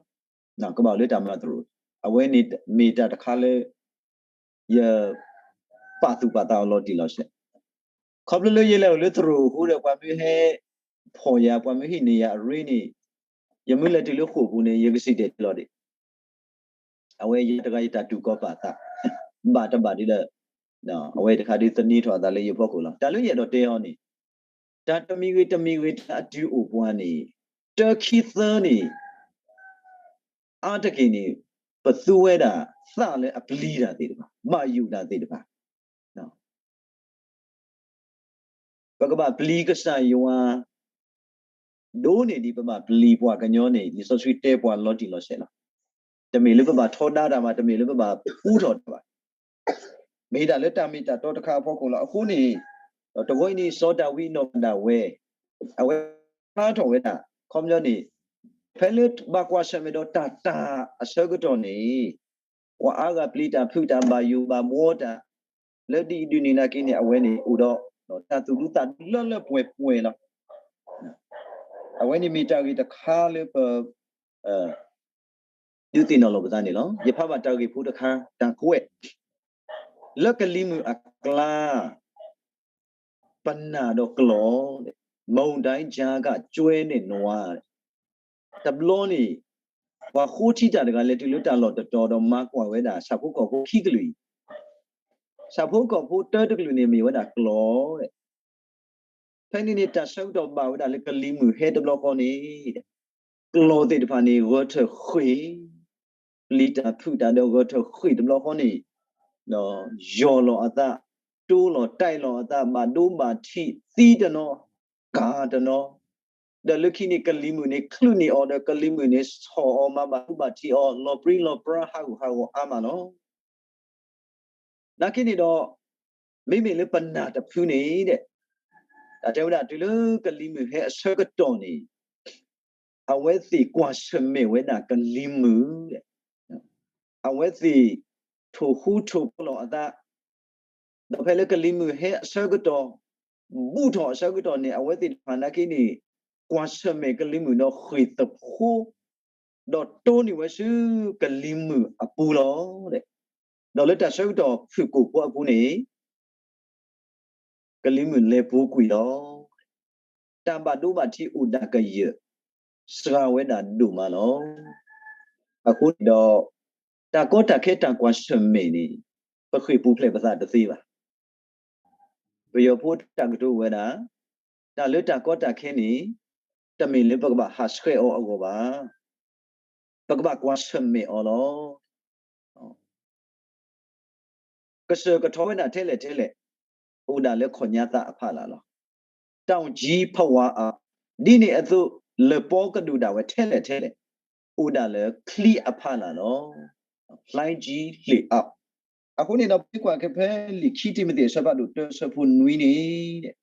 ၤ. ကဘၣ်အိၣ်လၢတၢ်မၤသရိာ်, အဝဲန့ၣ်မ့ၢ်တၢ်တခါလၢ ယ ပာ်သူၣ်ပာ်သးအီၤလီၤတံၢ်လီၤဆဲး, ခီဖျိလၢယလဲၤအိၣ်လၢသရိာ်အဃိဒီး ပှၤမ့ၢ်ဟဲဖီၣ်ယၤ ပှၤမ့ၢ်ဟံးန့ၢ်ယၤအရ့န့ၣ်, ယမ့ၢ်လဲၤတုၤလၢဃိာ်ပူၤန့ၣ် ယကစံၣ်တဲၤတဲလီၤဒံး, အဝဲယၤတဂၤယတၢ်တူၢ်ကီၤပာ်သး, ဘၣ်တဘၣ်ဒ်လဲၣ်, အဝဲတခါဒ်သန့ၤထီၣ်အသးလၢယဖီခိၣ်လီၤ. တၢ်လၢယအဲၣ်ဒိးတဲအီၤန့ၣ်, တၢ်တမံၤဂ့ၤတမံၤဂ့ၤ တၢ်အတုၤအိၣ်ပှၤန့ၣ်, တၢခံသၢန့ၣ် အါတက့ၢ်န့ၣ် ပသူဝဲဒၣ်သးလၢအပျံၤတၢ်သ့ၣ်တဖၣ်, ဘၣ်ယိၣ်တၢ်သ့ၣ်တဖၣ်, ပကဘၣ်ပျံၤကစၢ်ယွၤ ဒိၣ်န့ၢ်ဒံးပဘၣ်ပျံၤပှၤကညီန့ၣ် လံာ်စီဆှံတဲပှၤလီၤတံၢ်လီၤဆဲးလီၤ. တမ့ၢ်လၢပဘၣ်ထီဒါတၢ်ဘၣ်, တမ့ၢ်လၢပဘၣ်ပူထီၣ်တၢ်ဘၣ်, မ့ၢ်ဒၣ်လၢတၢ်မ့ၢ်တၢ်တီတခါအဖီခိၣ်လီၤ. အဃိန့ၣ်, ဒီးတဂီၤအံၤန့ၣ် စီၤဒၤဝံးအနီၢ်ကစၢ်ဒၣ်ဝဲ, အဝဲဖျါထီၣ်ဝဲဒၣ်, ခီပညီန့ၣ်, ဖဲလၢဘၣ်ကွၢ်ဆၢၣ်မဲာ်ဒီးတၢ်တၢ်အဆၢကတီၢ်န့ၣ်, ပှၤအါဂၤပျံၤတၢ်ဖုးတၢ်ဘၣ်ယိၣ်ဘၣ်ဘှီတၢ်, လၢဒ်အံၤဒ်န့ၣ်နာ်က့န့ၣ် အဝဲန့ၣ်အိၣ်ဒီး တၢ်သူၣ်ဒူသးဒူလၢလၢပှဲၤပှဲၤလီၤ. အဝဲန့ၣ်မ့ၢ်တၢ်ဂ့ၢ်တခါလၢပ ဒုးသ့ၣ်နီၣ်လီၤပသးန့ၣ်လီၤ. ယဖးဘၣ်တၢ်ဂ့ၢ်ဖိတခါ, တၢ်ကွဲး, လၢကလံၤမုၢ်အကျါ, ပနၢ်ဒီးကျီၢ်, မုန်တိုင်းကြားက ကျွဲနဲ့နွား, တဘျီန့ၣ်, ပှၤဃိထံတၢ်တဂၤလဲၤတုၤလၢတၢ်လီၢ်တတီၤဒီးမၤကွၢ်ဝဲဒၣ် ဆၣ်ဖိကီၢ်ဖိခံကလုာ်အံၤ, ဆၣ်ဖိကီၢ်ဖိတၢတကလုာ်န့ၣ်မ့ၢ်ဝဲဒၣ်ကျီၢ် ဖဲန့ၣ်န့ၣ် တၢ်ဆၢကတီၢ်ဘၣ်ဝဲဒၣ်လၢကလံၤမုၢ်ဟဲတဘျီဃီန့ၣ်, ကျီၢ်သ့ၣ်တဖၣ်န့ၣ် ဂၢၢ်ထၢၣ်ဃ့ၢ်, ပျံၤတၢ်ဖုးတၢ်ဒီးဂၢၢ်ထၢၣ်ဃ့ၢ်တဘျီဃီန့ၣ်, ယီၢ်လီၤအသး, တိလီၤတဲာ်လီၤအသး, ဘၣ်ဒိဘၣ်ထံး, သံတနီၤ, ကၤတနီၤ, ဒီးလၢခံန့ၣ် ကလံၤမုၢ်န့ၣ် ချုးန့ၢ်အီၤဒီးကလံၤမုၢ်န့ၣ် ဆီၣ်အီၤမၤဘၣ်ဒိဘၣ်ထံးအီၤ လီၤပြံလီၤပြါဟးဂူာ်ဟးဂီၤအါမးလီၤ. နာ်က့န့ၣ်ဒီး, မ့မ့ၢ်လၢပနၢ်တဖုန့ၣ်ဒီး, တၢ်တဲဝဲဒၣ်တုၤလၢကလံၤမုၢ်ဟဲအဆၢကတီၢ်န့ၣ်, အဝဲသ့ၣ်ကွၢ်ဆၢၣ်မဲာ်ဝဲဒၣ်ကလံၤမုၢ်, အဝဲသ့ၣ်ထိၣ်ဃူထိၣ်ဖိးလီၤအသး, ဒီးဖဲလၢကလံၤမုၢ်ဟဲအဆၢကတီၢ်, ဘူၣ်ထီၣ်အဆၢကတီၢ်န့ၣ် အဝဲသ့ၣ်တဖၣ်နာ်က့န့ၣ်, ကွၢ်ဆၢၣ်မဲာ်ကလံၤမုၢ်ဒီးဃ့ၢ်သဖှိ, ဒီးတိၢ်န့ၢ်ဝဲဆူကလံၤမုၢ်အပူၤလီၤ. ဒီးလၢတၢ်ဆၢကတီၢ်ဖုၣ်ကိာ်ဖိအပူၤန့ၣ် ကလံၤမုၢ်လဲၤပူၤကွံာ်လီၤ. တၢ်ဘၣ်ဒိဘၣ်ထံးအိၣ်ဒၣ်ကယၢၢ်, စှၤဝဲဒၣ်ဒိၣ်မးလီၤ. အဃိန့ၣ်ဒီး တၢ်ကီတၢ်ခဲတၢ်ကွၢ်ဆၢၣ်မဲာ်န့ၣ် ပဃ့ၢ်ပူၤဖျဲးပသးတသ့ဘၣ်. ပယီၤဖိတၢ်ကတိၤဝဲဒၣ်, တၢ်လၢတၢ်ကီတၢ်ခဲန့ၣ် တမ့ၢ်လၢပကဘၣ်ဟးဆှဲးအီၤအဂီၢ်ဘၣ်. ပကဘၣ်ကွၢ်ဆၢၣ်မဲာ်အီၤလီၤ. ကစၢၢ်ကထီဝဲဒၣ်ထဲလဲၣ်ထဲလဲၣ်, အိၣ်ဒၣ်လၢခီၣ်ညါသးအဖီလာ်လီၤ. တောင်ကြီးဖဝါအောက်, ဒ်န့ၣ်အသိး လပီကဒိၣ်ဒၣ်ဝဲထဲလဲၣ်ထဲလဲၣ်, အိၣ်ဒၣ်လၢချံအဖီလာ်လီၤ. လှိုင်းကြီးလှေအောက်. အဃိန့ၣ်ဒီး ပကွၢ်က့ၤဖဲလံာ်ခံတံၤမသ့းအဆၢဖးဒိၣ်တၢ အဆၢဖိနွံန့ၣ်,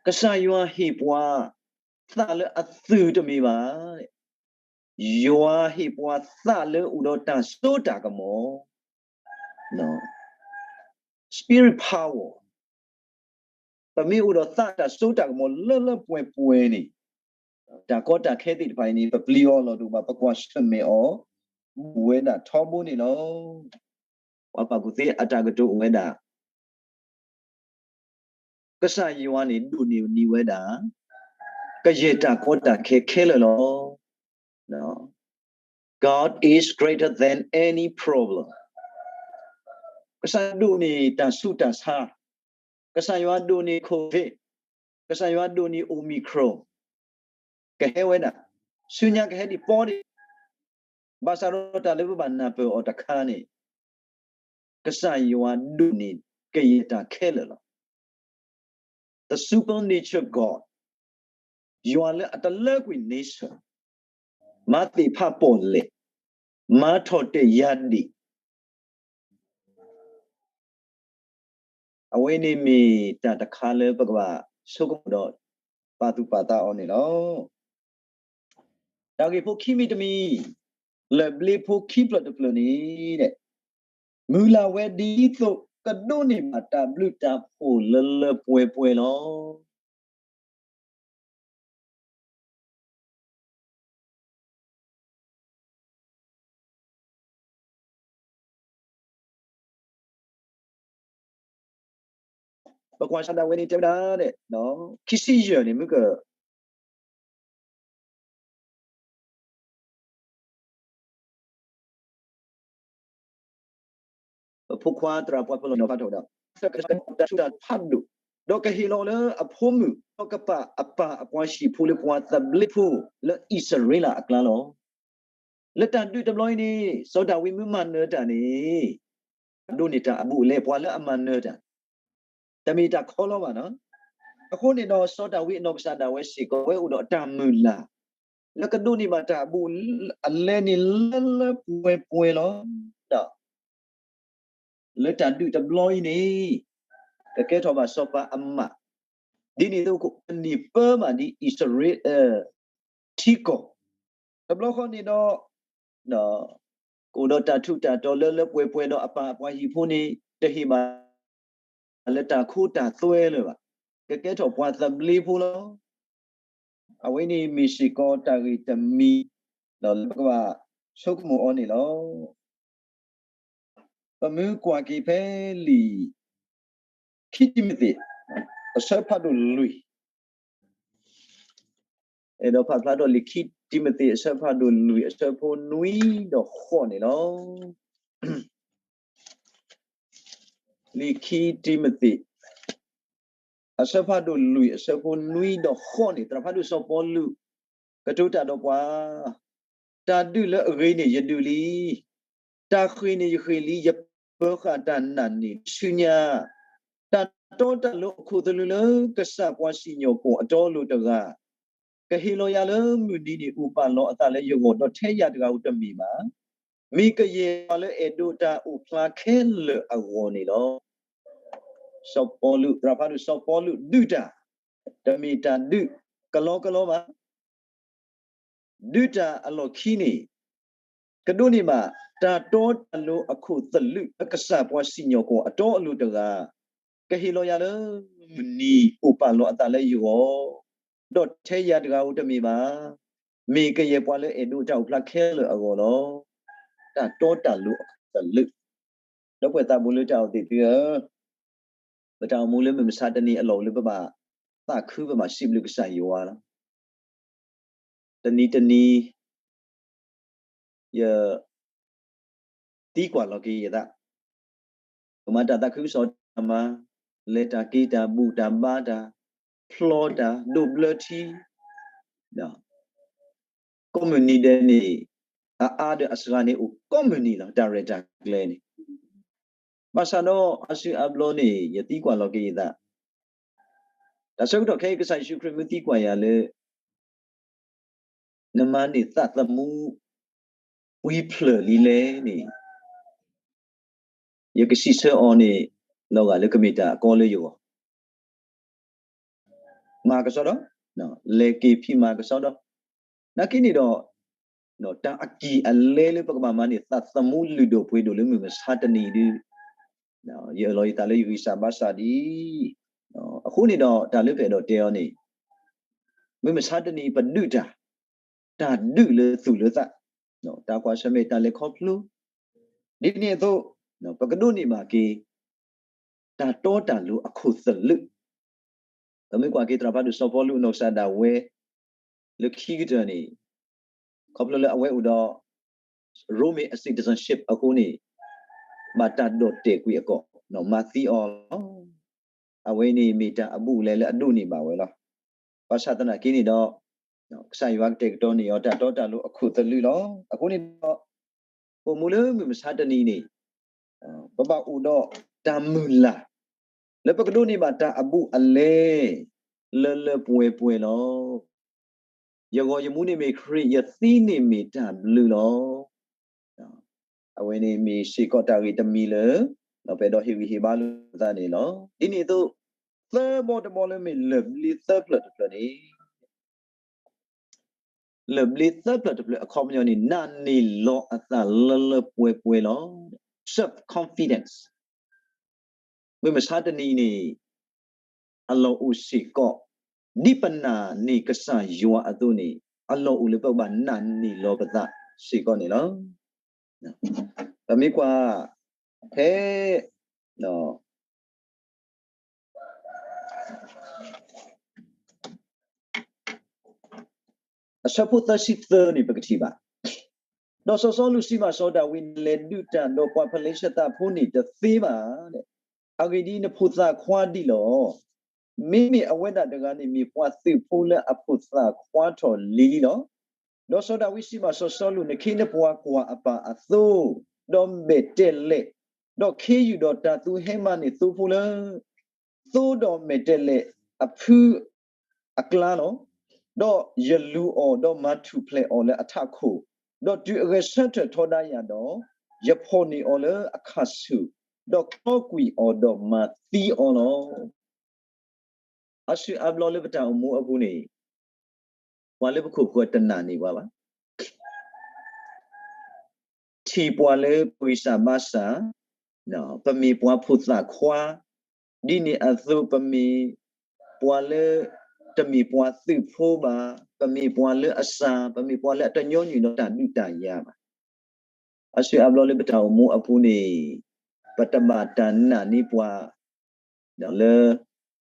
ကစၢ်ယွၤဟ့ၣ်ပှၤသးလၢအသုးတမ့ၢ်ဘၣ်, ယွၤဟ့ၣ်ပှၤသးလၢအိၣ်ဒီးတၢ်စိတၢ်ကမီၤ, spirit power. ပမ့ၢ်အိၣ်ဒီးသးတၢ်စိတၢ်ကမီၤလၢလၢပှဲၤပှဲၤန့ၣ်, တၢ်ကီတၢ်ခဲသ့ၣ်တဖၣ်အံၤန့ၣ် ပပျံၤအီၤလီၤဒိၣ်မး ပကွၢ်ဆၢၣ်မဲာ်အီၤ ဘူးဝဲဒၣ်ထီဘိန့ၣ်လီၤ. ပှၤပာ်ကူၣ်သ့အတၢ်ကတိၤအိၣ်ဝဲဒၣ် ကစၢ်ယွၤန့ၣ်ဒိၣ်န့ၢ်ဝဲဒၣ် ကယဲၢ်တၢ်ကီတၢ်ခဲခဲလၢာ်လီၤ. God is greater than any problem. ကစၢ်ယွၤဒိၣ်န့ၢ်တၢ်ဆူးတၢ်ဆါ, ကစၢ်ယွၤဒိၣ်န့ၢ် COVID, ကစၢ်ယွၤဒိၣ်န့ၢ် Omicron, ကဟဲဝဲဒၣ်, ဆူညါကဟဲဒံးပီဒံး, ဘၣ်ဆၣ်ဒီးတၢ်လၢပဘၣ်နၢ်ပၢၢ်အီၤတခါန့ၣ် ကစၢ်ယွၤဒိၣ်န့ၢ်ကယဲၢ်တၢ်ခဲလၢာ်လီၤ. The supernatural God, ယွၤလၢအတလၢကွံာ်န့ဆၢၣ်, မၤသ့ၣ်ဖးပီၣ်လဲၣ်, မၤထီၣ်တဲာ်ယၤဒံး, အဝဲန့ၣ်မ့ၢ်တၢ်တခါလၢပကဘၣ်ဆိကမိၣ်ဒီး ပာ်သူၣ်ပာ်သးအီၤန့ၣ်လီၤ. တၢ်ဂ့ၢ်ဖိခံမံၤတမံၤ, လၢၢ်ဘျ့ဖိခံဖျၢၣ်တဖျၢၣ်န့ၣ်, မုၢ်လၢ်ဝဲဒ်သိးကဒိးန့ၢ်ဘၣ်တၢ်ဘျုးတၢ်ဖှိၣ်လၢလၢပှဲၤပှဲၤလီၤ. ပကွၢ်ဆၢၣ်ဒၣ်ဝဲန့ၣ်တဲဝဲဒၣ်, ခံဆံယဲၢ်န့ၣ် မုၢ်က ပဖိခွါသရၣ်ပှၤပလီၢ်နီၤဖးထီၣ်ဝဲဒၣ်, တၢ်ထူးတၢ်ဖးဒိၣ်, ဒီးကဟ့ၣ်လီၤလၢအဖိမုၣ်, ဒီးကပာ်အပၢ်အပှၤဟံၣ်ဖိလၢပှၤသဘျ့ဖိလၢအံၣ်စရ့လးအကျါလီၤ. လၢတၢ်ဒုးတဘျီအံၤန့ၣ် စီၤဒၤဝံးမ့ၢ်မၤနၢၤတၢ်န့ၣ် ဒိးန့ၢ်တၢ်အဘူးအလဲ ပှၤလၢအမၤနၢၤတၢ် တမ့ၢ်တၢ်ခီလီၤဘၣ်နီၤ. အဃိန့ၣ်ဒီး စီၤဒၤဝံးအနီၢ်ကစၢ်ဒၣ်ဝဲစ့ၢ်ကီး အဝဲအိၣ်ဒီးတၢ်မုၢ်လၢ် လၢကဒိးန့ၢ်ဘၣ်တၢ်အဘူးအလဲန့ၣ်လၢလၢပှဲၤပှဲၤလီၤ. ဒီး လၢတၢ်ဒုးတဘျီအံၤန့ၣ် ကကဲထီၣ်ဘၣ်စီၤပၤအမး, ဒ်န့ၣ်အသိးကနံၣ်ပၢမးဒ်အံၣ်စရ့လးထံကီၢ်, တဘျီဃီန့ၣ်ဒီး ကအိၣ်ဒီးတၢ်ထူးတၢ်တီၤလၢလၢပှဲၤပှဲၤဒီးအပၢ်အပှၤဟံၣ်ဖိန့ၣ် တဟ့ၣ်ဘၣ်လၢတၢ်ခိတၢ်သွဲလၢၤဘၣ်, ကကဲထီၣ်ပှၤသဘျ့ဖိလီၤ. အဝဲန့ၣ်မ့ၢ်စ့ၢ်ကီးတၢ်ဂ့ၢ်တမံၤ ဒီးလၢပကဘၣ်ဆိကမိၣ်အီၤန့ၣ်လီၤ. ပမ့ၢ်ကွၢ်က့ၤဖဲလံာ်ခံတံၤမသ့း အဆၢဖးဒိၣ်လွံၢ်, အဲၣ်ဒိးဖးဖျါထီၣ်လံာ်ခံတံၤမသ့း အဆၢဖးဒိၣ်လွံၢ် အဆၢဖိနွံဒီးဃိးန့ၣ်လီၤ. လံာ်ခံတံၤမသ့း အဆၢဖးဒိၣ်လွံၢ် အဆၢဖိနွံဒီးဃိးန့ၣ် သရၣ်ဖးဒိၣ်စီၤပီလူး ကတိၤတၢ်ဒီးပှၤ, တၢ်ဒုးလၢအဂ့ၤန့ၣ်ယဒုးလံ, တၢ်ဃ့ၢ်န့ၣ်ယဃ့ၢ်လံ, ယပၢဃာ်တၢ်နာ်န့ၣ်ဆူညါ, တၢ်တီတၢ်လိၤအခိၣ်သလုးလၢကစၢ်ပှၤစံၣ်ညီၣ်ကွီၢ်အတီအလိၤတဂၤ ကဟ့ၣ်လီၤယၤလၢမုၢ်နံၤန့ၣ် အိၣ်ပာ်လီၤအသးလၢယဂီၢ် ဒီးထဲယၤတဂၤဧိၤတမ့ၢ်ဘၣ်. မ့ၢ်ကယဲၢ်ပှၤလၢအဲၣ်ဒိးတၢ်အိၣ်ဖျါခဲလၢာ်အဂီၢ်န့ၣ်လီၤ. စီၤပီလူး, သရၣ်ဖးဒိၣ်စီၤပီလူးဒုးတၢ်, တမ့ၢ်တၢ်ဒုးကလီကလီဘၣ်. ဒုးတၢ်အလီၢ်ခံန့ၣ် ကဒိးန့ၢ်ဘၣ် တၢ်တီတၢ်လိၤအခိၣ်သလုးလၢကစၢ်ပှၤစံၣ်ညီၣ်ကွီၢ်အတီအလိၤတဂၤ ကဟ့ၣ်လီၤယၤလၢမုၢ်နံၤအိၣ်ပာ်လီၤအသးလၢယဂီၢ်, ဒီးထဲယၤတဂၤဧိၤတမ့ၢ်ဘၣ်. မ့ၢ်ကယဲၢ်ပှၤလၢအဲၣ်ဒိးတၢ်အိၣ်ဖျါခဲလၢာ်အဂီၢ်လီၤ. တၢ်တီတၢ်လိၤအခိၣ်သလုး ဒီပုၢ်ဝဲၢ်သးဘိလၢတၢ်အိၣ်သ့ၣ်သုဧၢ, ပတၢ်အိၣ်မူလၢမုၢ်မဆါတနံၤအလီၢ်အိၣ်လၢပဘၣ်သးခု ပဘၣ်စံးဘျုးကစၢ်ယွၤလီၤ. တနံၤတနံၤ ယသံကွၢ်လီၤက့ၤယသး, ပမၤတၢ်သးခုကစီၣ်တၢ်မၤ, လဲၤတၢ်က့ၤတၢ်ဘူၣ်တၢ်ဘါတၢ်, ဖျီတၢ်, ဒိးဘျၢထံ, ကိးမုၢ်နံၤဒဲးန့ၣ် အအါဒီးအစှၤန့ၣ်အိၣ်ကိးမုၢ်နံၤလီၤ. တၢ်ရဲၣ်တၢ်ကျဲၤန့ၣ် ဘၣ်ဆၣ်ဒီးအါစုအါဘျီန့ၣ် ယသံကွၢ်လီၤက့ၤယသး, တၢ်ဆၢကတီၢ်ခဲအံၤ ကစၢ်ယ့ၣ်ၡူးခရံာ်မ့ၢ်သံကွၢ်ယၤလၢ နမၤန့ၢ်သးသမူ ဝံၤဖျၢၣ်လံလဲၣ်န့ၣ်, ယကစံးဆၢအီၤန့ၣ် လီၤဂာ်လၢကမ့ၢ်တၢ်အကီလၢယဂီၢ် မၤကစီဒီ, လဲၤက့ၤဖံးမၤကစီဒီ, နာ်က့န့ၣ်ဒီး တၢ်အကံၢ်အလဲလၢပကဘၣ်မၤန့ၢ်သးသမူလုၢ်ဒိၣ်ပှ့ၤဒိၣ်လၢမုၢ်မဆါတနံၤဒု, ယအၢၣ်လီၤယသးလၢယဂံၢ်စၢ်ဘါစၢ်ဒ်အံၤ, အဃိန့ၣ်ဒီးတၢ်လၢပအဲၣ်ဒိးတဲအီၤန့ၣ်, မုၢ်မဆါတနံၤပဒုးတၢ်, တၢ်ဒုးလၢသူၣ်လၢသး, တၢ်ကွၢ်ဆၢၣ်မဲာ်တၢ်လဲၤခီဖျိ, ဒ်န့ၣ်အသိး ပကဒိးန့ၢ်ဘၣ်က့ၤ တၢ်တီတၢ်လိၤအခိၣ်သလုး, ပမ့ၢ်ကွၢ်က့ၤသရၣ်ဖးဒိၣ်စီၤပီလူးအနီၢ်ကစၢ်ဒၣ်ဝဲ လၢခံကတၢၢ်န့ၣ်, ခီဖျိလၢအဝဲအိၣ်ဒီး Roman citizenship အဃိန့ၣ်, ဘၣ်တၢ်ဒီၣ်တဲာ်ကွံာ်အကီၢ်, မၤသံအီၤလီၤ. အဝဲန့ၣ်မ့ၢ်တၢ်အဘူးအလဲလၢအဒိးန့ၢ်ဘၣ်ဝဲလီၤ. ဘၣ်ဆၣ်သနာ်က့န့ၣ်ဒီး, ကစၢ်ယွၤကတဲာ်ကတီၤန့ၢ်အီၤတၢ်တီတၢ်လိၤအခိၣ်သလုးလီၤ. အဃိန့ၣ်ဒီး, ပအိၣ်မူလၢမုၢ်မဆါတနံၤန့ၣ်, ပဘၣ်အိၣ်ဒီးတၢ်မုၢ်လၢ် လၢပကဒိးန့ၢ်ဘၣ်တၢ်အဘူးအလဲ လၢလၢပှဲၤပှဲၤလီၤ. ယဂီၢ်ယမူန့ၣ်မ့ၢ်ခရံာ်, ယသံန့ၣ်မ့ၢ်တၢ်ဘျုးလီၤ. အဝဲန့ၣ်မ့ၢ်စ့ၢ်ကီးတၢ်ဂ့ၢ်တမံၤလၢ ပအဲၣ်ဒိးဟ့ၣ်ဂံၢ်ဟ့ၣ်ဘါလိာ်သးန့ၣ်လီၤ. ဒ်န့ၣ်အသိး, သၢဘီတဘီလၢမ့ၢ်လၢၢ်ဘျ့သၢဖျၢၣ်တဖျၢၣ်န့ၣ်, လၢၢ်ဘျ့သၢဖျၢၣ်တဖျၢၣ်အခီပညီန့ၣ် နာ်န့ၢ်လီၤအသးလၢလၢပှဲၤပှဲၤလီၤ. Self-confidence. မုၢ်မဆါတနံၤန့ၣ် အလီၢ်အိၣ်စ့ၢ်ကီး, ဒ်ပနာ်န့ၢ်ကစၢ်ယွၤအသိးန့ၣ်, အလီၢ်အိၣ်လၢပကဘၣ်နာ်န့ၢ်လီၤပသးစ့ၢ်ကီးန့ၣ်လီၤ. ပမ့ၢ်ကွၢ်, ဖဲ အဆၢဖိသၢဆံသၢန့ၣ် ပကထံၣ်ဘၣ်, ဒီးစီၤစီလူးစံးဘၣ်စီၤဒၤဝံး, နလဲၤဒုးတၢ်ဒီးပှၤဖလ့ၡသးဖိန့ၣ်တသ့ဘၣ်. အဂ့ၢ်ဒ်အံၤ, နဖိသၣ်ခွါဒံးလီၤ. မ့မ့ၢ်အဝဲဒၣ်တဂၤန့ၣ် မ့ၢ်ပှၤသုးဖိလၢအဖိသၣ်ခွါထီၣ်လံလံလီၤ. ဒီးစီၤဒၤဝံးစံးဘၣ်စီၤစီလူး, နခ့နပှၤကွၢ်အပၢ်အသိဒီးမဲာ်တဲးလဲး, ဒီးခ့ယုၢ်ဒီးတၤသူဟဲမၤန့ၢ်သိဖိလၢ သိဒီးမဲာ်တဲးလဲးအဖုအကျါလီၤ. ဒီးယလူၤအီၤဒီးမၤထူၣ်ဖျဲးအီၤလၢအထးခိၣ်, ဒီးတုၤအဂဲၤဆၢထၢၣ်ထီဒါယၤဒီး, ယဖီၣ်န့ၢ်အီၤလၢအခၣ်ဆူၣ်, ဒီးကျီကွံာ်အီၤဒီးမၤသံအီၤလီၤ. အါစုအါဘျီလၢပတၢ်အိၣ်မူအပူၤန့ၣ်, ပှၤလၢပခိၣ်ပဃၢၤတနာ်န့ၢ်ပှၤဘၣ်. ထံၣ်ပှၤလၢပဂံၢ်စၢ်ဘါစၢ်, ပမ့ၢ်ပှၤဖိသၣ်ခွါ, ဒ်န့ၣ်အသိးပမ့ၢ်ပှၤလၢ တမ့ၢ်ပှၤသုးဖိဘၣ်, ပမ့ၢ်ပှၤလၢအစၢ်, ပမ့ၢ်ပှၤလၢအတညီနုၢ်ဒီးတၢ်ဒုးတၢ်ယၤဘၣ်. အါစုအါဘျီလၢပတၢ်အိၣ်မူအပူၤန့ၣ်, ပတဘၣ်တၢ်နာ်န့ၢ်ပှၤ လၢ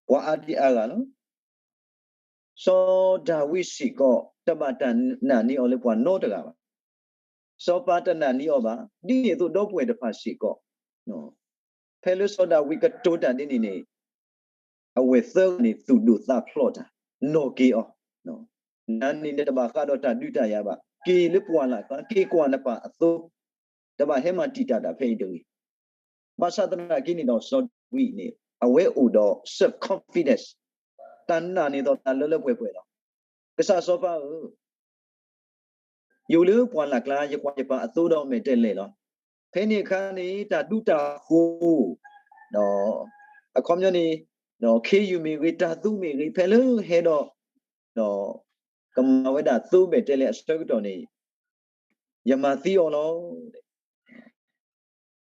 ပှၤအါဒံအါဂၤလီၤ. စီၤဒၤဝံးစ့ၢ်ကီး တဘၣ်တၢ်နာ်န့ၢ်အီၤလၢပှၤနီတဂၤဘၣ်. စီၤပၤတနာ်န့ၢ်အီၤဘၣ်. ဒ်န့ၣ်အသိးဒီပုၢ်ဝဲၢ်တဖၣ်စ့ၢ်ကီး, ဖဲလၢစီၤဒၤဝံးကတိၤတၢ်ဒ်န့ၣ်န့ၣ်, အဝဲၢ်သၢဂၤန့ၣ်သူၣ်ဒိၣ်သးဖျိးတၢ်, နီၢ်က့ၤအီၤ, နၤန့ၣ်နတဘၣ်ဃးဒီးတၢ်ဒုးတၢ်ယၤဘၣ်, က့ၤလၢပှၢ်လၢ်ကျါ, က့ၤကွၢ်နပၢ်အသိ, တဘၣ်ဟဲမၤတံာ်တာ်တၢ်ဖဲအံၤတဂ့ၤ. ဘၣ်ဆၣ်သနာ်က့န့ၣ်ဒီးစီၤဒၤဝံးန့ၣ် အဝဲအိၣ်ဒီး self confidence, တၢ်နာ်န့ၢ်သီးတၢ်လၢလၢပှဲၤပှဲၤလီၤ. ကစၢ်စီၤပၤဧၢ, ယအိၣ်လၢပှၢ်လၢ်ကျါ, ယကွၢ်ယပၢ်အသိဒီးမဲာ်တဲးလဲးလီၤ. ဖဲန့ၣ်အခါန့ၣ် တၢ်ဒူတၢ်ဃိၤ, ဒီးအခီပညီန့ၣ်, ဒီးခ့ယုၢ်မ့ၢ်ဂ့ၤ, တၤသူမ့ၢ်ဂ့ၤ, ဖဲလၢဟဲဒီး, ဒီးကမၤဝဲဒၣ်သိမဲာ်တဲးလဲးအဆၢကတီၢ်န့ၣ်, ယမၤသံအီၤလီၤ.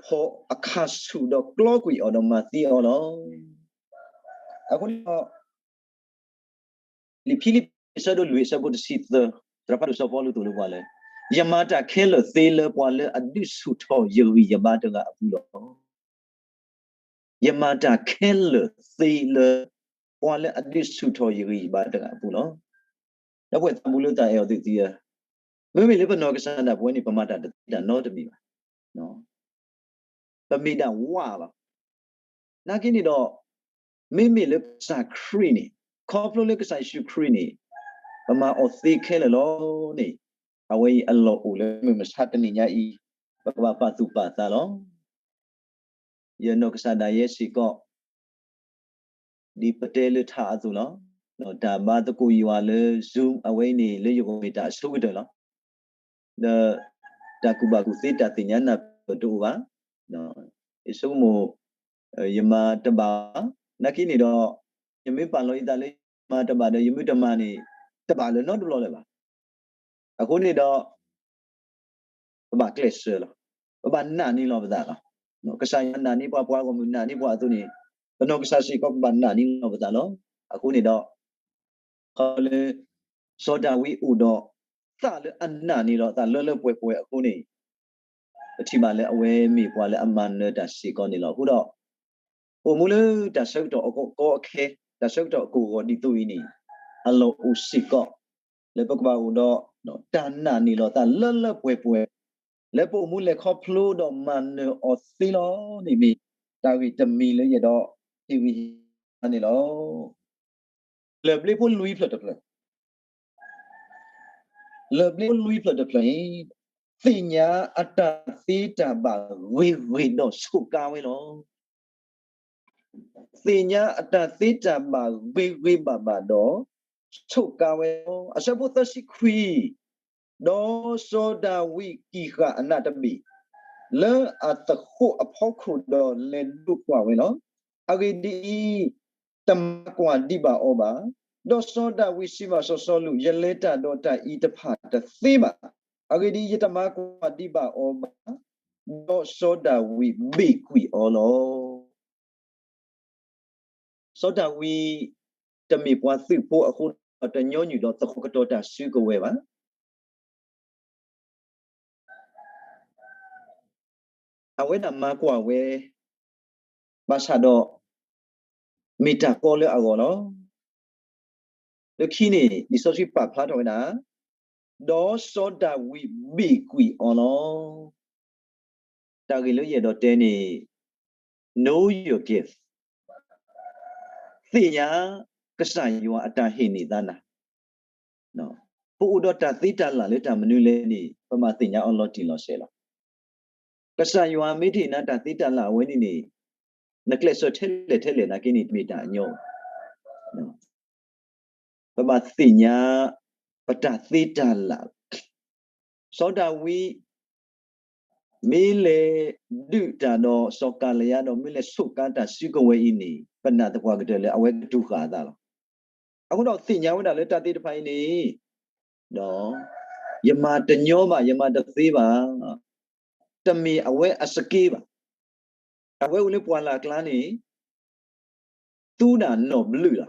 ဖီၣ်အခၣ်ဆူၣ်ဒီးကျီကွံာ်အီၤဒီးမၤသံအီၤလီၤ. အဃိန့ၣ်ဒီး လံာ်ဖံလံးပံးအဆၢဒိၣ်လွံၢ်အဆၢဖိတဆံသၢ, သရၣ်ဖးဒိၣ်စီၤပီလူးသိၣ်လိပှၤလၢ, ယမၤတၢ်ခဲလၢာ်သ့လၢပှၤလၢအဒုးဆူၣ်ထီၣ်ယဂံၢ်ယဘါတဂၤအပူၤလီၤ. ယမၤတၢ်ခဲလၢာ်သ့လၢ ပှၤလၢအဒုးဆူၣ်ထီၣ်ယဂံၢ်ယဘါတဂၤအပူၤလီၤ. ဒီးပဝဲသးဘူးလၢသးအဲၣ်အီၤသုသ့ၣ်ဧၢ, မ့မ့ၢ်လၢပနီၢ်ကစၢ်ဒၣ်ပဝဲန့ၣ် ပမၤတၢ်တသ့တၢ်နီတမံၤဘၣ်. ပမ့ၢ်ဒၣ်ဝၣ်လီၤ. နာ်က့န့ၣ်ဒီး မ့မ့ၢ်လၢကစၢ်ခရံာ်န့ၣ်, ခီဖျိလၢကစၢ်ယ့ၣ်ၡူးခရံာ်န့ၣ် ပမၤအီၤသ့ခဲလၢာ်လီၤန့ၣ်, အဝဲအံၤအလီၢ်အိၣ်လၢမုၢ်မဆါတနံၤညါအံၤ ပကဘၣ်ပာ်သူၣ်ပာ်သးလီၤ. ယနီၢ်ကစၢ်ဒၣ်ယဲစ့ၢ်ကီး ဒ်ပတဲလၢထးအသိးလီၤ. တၢ်ဘါသကိးယွၤလၢ Zoom အဝဲအံၤန့ၣ် လၢယဂီၢ်မ့ၢ်တၢ်အဆိကတၢၢ်လီၤ. ဒီးတၢ်ကူၣ်ဘၣ်ကူၣ်သ့တၢ်သ့ၣ်ညါနၢ်ပၢၢ်တအိၣ်ဘၣ်. ယဆိကမိၣ် ယမၤတဘၣ်ဘၣ်. နာ်က့န့ၣ်ဒီး ယမ့ၢ်ပာ်လီၤယသးလၢယမၤတဘၣ်ဒီး ယမ့ၢ်တမၤန့ၣ် တဘၣ်လၢၤနီတဘျီလၢၤဘၣ်. အဃိန့ၣ်ဒီး ပဘၣ်ကျဲးစၢးလီၤ. ပဘၣ်နာ်န့ၢ်လီၤပသးလီၤ. ကစၢ်ယွၤနာ်န့ၢ်ပှၤ, ပှၤဂီၢ်မုၢ်နာ်န့ၢ်ပှၤအသိးန့ၣ်, ပနီၢ်ကစၢ်စ့ၢ်ကီး ပဘၣ်နာ်န့ၢ်လီၤပသးလီၤ. အဃိန့ၣ်ဒီး ခီလၢ စီၤဒၤဝံးအိၣ်ဒီး သးလၢအနာ်န့ၢ်လီၤသးလၢလၢပှဲၤပှဲၤအဃိန့ၣ်, ပထံၣ်ဘၣ်လၢအဝဲမ့ၢ်ပှၤလၢအမၤနၢၤတၢ်စ့ၢ်ကီးန့ၣ်လီၤ. အဃိဒီး အိၣ်မူလၢတၢ်ဆၢကတီၢ်အကီအခဲ, တၢ်ဆၢကတီၢ်အကိၢ်ဂီၤဒ်သိးအံၤန့ၣ်, အလီၢ်အိၣ်စ့ၢ်ကီး လၢပကဘၣ်အိၣ်ဒီး တၢ်နာ်န့ၢ်လီၤသးလၢလၢပှဲၤပှဲၤ, လၢပအိၣ်မူလဲၤခီဖျိဒီးမၤနၢၤအီၤသ့လီၤန့ၣ်မ့ၢ် တၢ်ဂ့ၢ်တမံၤလၢယအဲၣ်ဒိးဟ့ၣ်ဂံၢ်ဟ့ၣ်ဘါန့ၣ်လီၤ. လၢၢ်ဘျ့ဖိလွံၢ်ဖျၢၣ်တဖျၢၣ်, လၢၢ်ဘျ့ဖိလွံၢ်ဖျၢၣ်တဖျၢၣ်န့ၣ်, သ့ၣ်ညါအတၢ်သ့တၢ်ဘၣ်ဂ့ၤဂ့ၤဒီးဆိးကါဝဲလီၤ. သ့ၣ်ညါအတၢ်သ့တၢ်ဘၣ်ဂ့ၤဂ့ၤဘၣ်ဘၣ်ဒီး ဆိးကါဝဲလီၤ. အဆၢဖိသၢဆံခွံ, ဒီးစီၤဒၤဝံးကံၢ်ဃာ်အနးတဘ့ၣ် လၢအသဃိးအဖီခိၣ်ဒီးလဲၤဒိးကွၢ်ဝဲလီၤ. အဂ့ၢ်ဒ်အံၤ, တမၤကွၢ်ဒံးဘၣ်အီၤဘၣ်. ဒီးစီၤဒၤဝံးစံးဘၣ်စီၤစီလူး, ယလဲၤတၢ်ဒီးတၢ်အံၤတဖၣ်တသ့ဘၣ်. အဂ့ၢ်ဒ်အံၤ, ယတမၤကွၢ်ဒံးဘၣ်အီၤဘၣ်. ဒီးစီၤဒၤဝံးဘ့ၣ်ကွံာ်အီၤလီၤ. စီၤဒၤဝံး တမ့ၢ်ပှၤသုးဖိအဃိဒီး တညီနုၢ်ဒီးသဃိးကတီၤတၢ်စုကဝဲၤဘၣ်. အဝဲဒၣ်မၤကွၢ်ဝဲ ဘၣ်ဆၣ်ဒီး မ့ၢ်တၢ်ကီလၢအဂီၢ်လီၤ. လၢခံန့ၣ် လံာ်စီဆှံပာ်ဖျါထီၣ်ဝဲဒၣ်, ဒီးစီၤဒၤဝံးဘ့ၣ်ကွံာ်အီၤလီၤ. တၢ်ဂ့ၢ်လၢယအဲၣ်ဒိးတဲန့ၣ် know your gift, သ့ၣ်ညါ ကစၢ်ယွၤအတၢ်ဟ့ၣ်န့ၢ်သးနၤ. ပအိၣ်ဒီးတၢ်သ့တၢ်လၢ်လၢတၢ်မနုၤလဲၣ်န့ၣ် ပဘၣ်သ့ၣ်ညါအီၤလီၤတံၢ်လီၤဆဲးလီၤ. ကစၢ်ယွၤမ့ၢ်တဟ့ၣ်နၤတၢ်သ့တၢ်လၢ်အဝဲန့ၣ်န့ၣ်, နကျဲးစၢးထဲလဲၣ်ထဲလဲၣ်နာ်က့န့ၣ် တမ့ၢ်တၢ်အညီဘၣ်. ပဘၣ်သ့ၣ်ညါ ပတၢ်သ့တၢ်လၢ်. စီၤဒၤဝံး မ့ၢ်လဲၤဒုးတၢ်ဒီးစီၤကၤလယါဒီး မ့ၢ်လဲၤဆိးကါတၢ်စုကဝဲၤအံၤန့ၣ် ပနာ်သပှၢ်ကတၢၢ်လၢအဝဲကတူၢ်ဃာ်အသးလီၤ. အဃိဒီးသ့ၣ်ညါဝဲဒၣ်လၢတၢ်သ့ၣ်တဖၣ်အံၤန့ၣ် ဒီး ယမၤတညီဘၣ်, ယမၤတသ့ဘၣ်, တမ့ၢ်အဝဲအစက့ဘၣ်. အဝဲအိၣ်လၢပှၢ်လၢ်ကျါန့ၣ် သူဒၣ်နီၣ်ဘျုးလီၤ.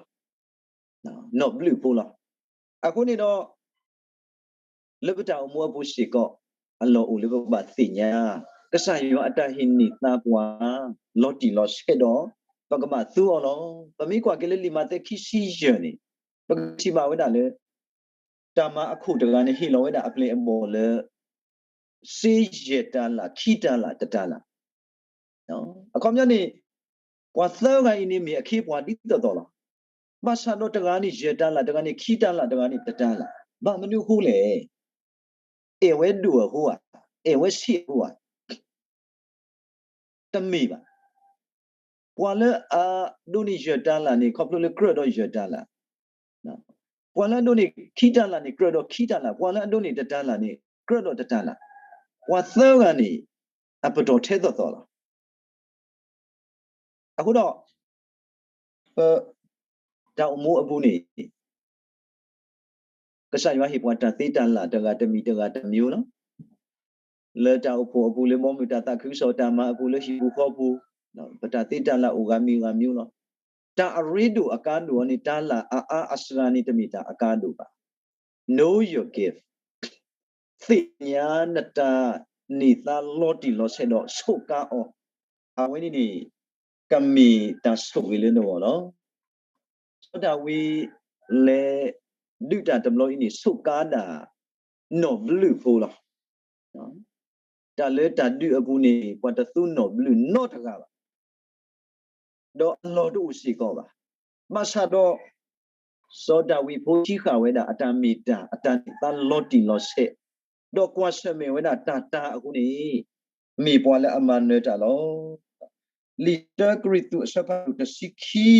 နီၣ်ဘျုးဖိလီၤ. အဃိန့ၣ်ဒီး လၢပတၢ်အိၣ်မူအပူၤစ့ၢ်ကီး အလီၢ်အိၣ်လၢပကဘၣ်သ့ၣ်ညါ ကစၢ်ယွၤအတၢ်ဟ့ၣ်န့ၢ်သါပှၤ လီၤတံၢ်လီၤဆဲးဒီး ပကဘၣ်သူအီၤလီၤ. ပမ့ၢ်ကွၢ်က့ၤလၢလံာ်မးသဲခံဆံယဲၢ်န့ၣ် ပကထံၣ်ဘၣ်ဝဲဒၣ်လၢ တၢ်မၤအခိၣ်တဂၤန့ၣ် ဟ့ၣ်လီၤဝဲဒၣ်အပျဲၢ်အဘီၣ်လၢ စ့ယဲၢ်တၤလၣ်, ခံတၤလၣ်, တတၤလၣ်. အခီပညီန့ၣ် ပှၤသၢဂၤအံၤန့ၣ်မ့ၢ်အခ့အပှၤဒ်သိးသိးလီၤ. ဘၣ်ဆၣ်ဒီးတဂၤန့ၣ်ယဲၢ်တၤလၣ်, တဂၤန့ၣ်ခံတၤလၣ်, တဂၤန့ၣ်တတၤလၣ်. ဘၣ်မနုၤအဃိလဲၣ်. အဲၣ်ဝဲဒိၣ်အဃိဧါ, အဲၣ်ဝဲဆံးအဃိဧါ. တမ့ၢ်ဘၣ်. ပှၤလၢအဒိးန့ၢ်ယဲၢ်တၤလၣ်န့ၣ် ခီဖျိလၢကြၢးဒီးယဲၢ်တၤလၣ်, ပှၤလၢအဒိးန့ၢ်ခံတၤလၣ်န့ၣ် ကြၢးဒီးခံတၤလၣ်, ပှၤလၢအဒိးန့ၢ်တတၤလၣ်န့ၣ် ကြၢးဒီးတတၤလၣ်. ပှၤသၢဂၤန့ၣ် အပတီၢ်ထဲသိးသိးလီၤ. အဃိဒီး ပတၢ်အိၣ်မူအပူၤန့ၣ် ကစၢ်ယွၤဟ့ၣ်ပှၤတၢ်သ့တၢ်လၢ်တဂၤတမံၤတဂၤတမံၤလီၤ. လၢတၢ်အိၣ်ဖှိၣ်အပူၤ, လၢဘီမုၢ်တၢ်သးခုကစီၣ်တၢ်မၤအပူၤ, လၢဟံၣ်ပူၤဃီပူၤ, ပတၢ်သ့တၢ်လၢ်အိၣ်ဂၤမံၤဂၤမံၤလီၤ. တၢ်အရ့ဒိၣ်အကါဒိၣ်အီၤန့ၣ် တၤလၣ်အအါအစှၤန့ၣ် တမ့ၢ်တၢ်အကါဒိၣ်ဘၣ်. Know your gift. သ့ၣ်ညါနတၢ်န့ၢ်သါလီၤတံၢ်လီၤဆဲးဒီးဆိးကါအီၤ. အဝဲန့ၣ်န့ၣ် ကမ့ၢ်တၢ်ဆိၣ်ဂ့ၤလၢနဂီၢ်လီၤ. စီၤဒၤဝံးလဲၤဒုးတၢ်တဘျီအံၤန့ၣ် ဆိးကါဒၣ်နီၣ်ဘျုးဖိလီၤ. တၢ်လၢတၢ်ဒုးအပူၤန့ၣ် ပှၤတသူနီၣ်ဘျုးနီတဂၤဘၣ်. ဒီးအလီၢ်တအိၣ်စ့ၢ်ကီးဘၣ်. ဘၣ်ဆၣ်ဒီး စီၤဒၤဝံးဖိထံဃာ်ဝဲဒၣ်အတၢ်မ့ၢ်တၢ် အတၢ်န့ၢ်သါလီၤတံၢ်လီၤဆဲး, ဒီးကွၢ်ဆၢၣ်မဲာ်ဝဲဒၣ်တၢ်တၢအဃိန့ၣ် မ့ၢ်ပှၤလၢအမၤနၢၤတၢ်လီၤ. လံာ်တၢကရံၣ်သူးအဆၢဖးဒိၣ်တဆံခံ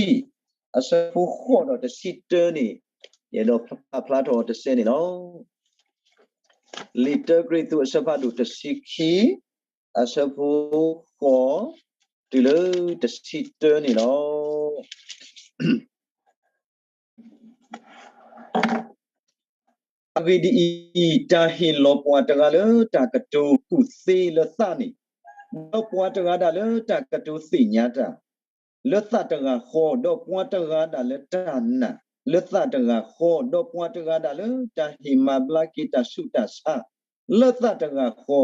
အဆၢဖိဃိးဒီးတဆံတၢန့ၣ် ယအဲၣ်ဒိးပာ်ဖျါထီၣ်တစဲးန့ၣ်လီၤ. လံာ်တၢကရံၣ်သူးအဆၢဖးဒိၣ်တဆံခံ အဆၢဖိဃိး တုၤလၢတဆံတၢန့ၣ်လီၤ. အဂ့ၢ်ဒ်အံၤ, တၢ်ဟ့ၣ်လီၤပှၤတဂၤလၢတၢ်ကတိၤကူၣ်သ့လၢသးန့ၣ်, ဒီးပှၤတဂၤဒၣ်လၢတၢ်ကတိၤသ့ၣ်ညါတၢ် လၢသးတဂၤဃီ, ဒီးပှၤတဂၤဒၣ်လၢတၢ်နာ်လၢသးတဂၤဃီ, ဒီးပှၤတဂၤဒၣ်လၢတၢ်ဟ့ၣ်မၤဘျါက့ၤတၢ်ဆူးတၢ်ဆါ လၢသးတဂၤဃီ,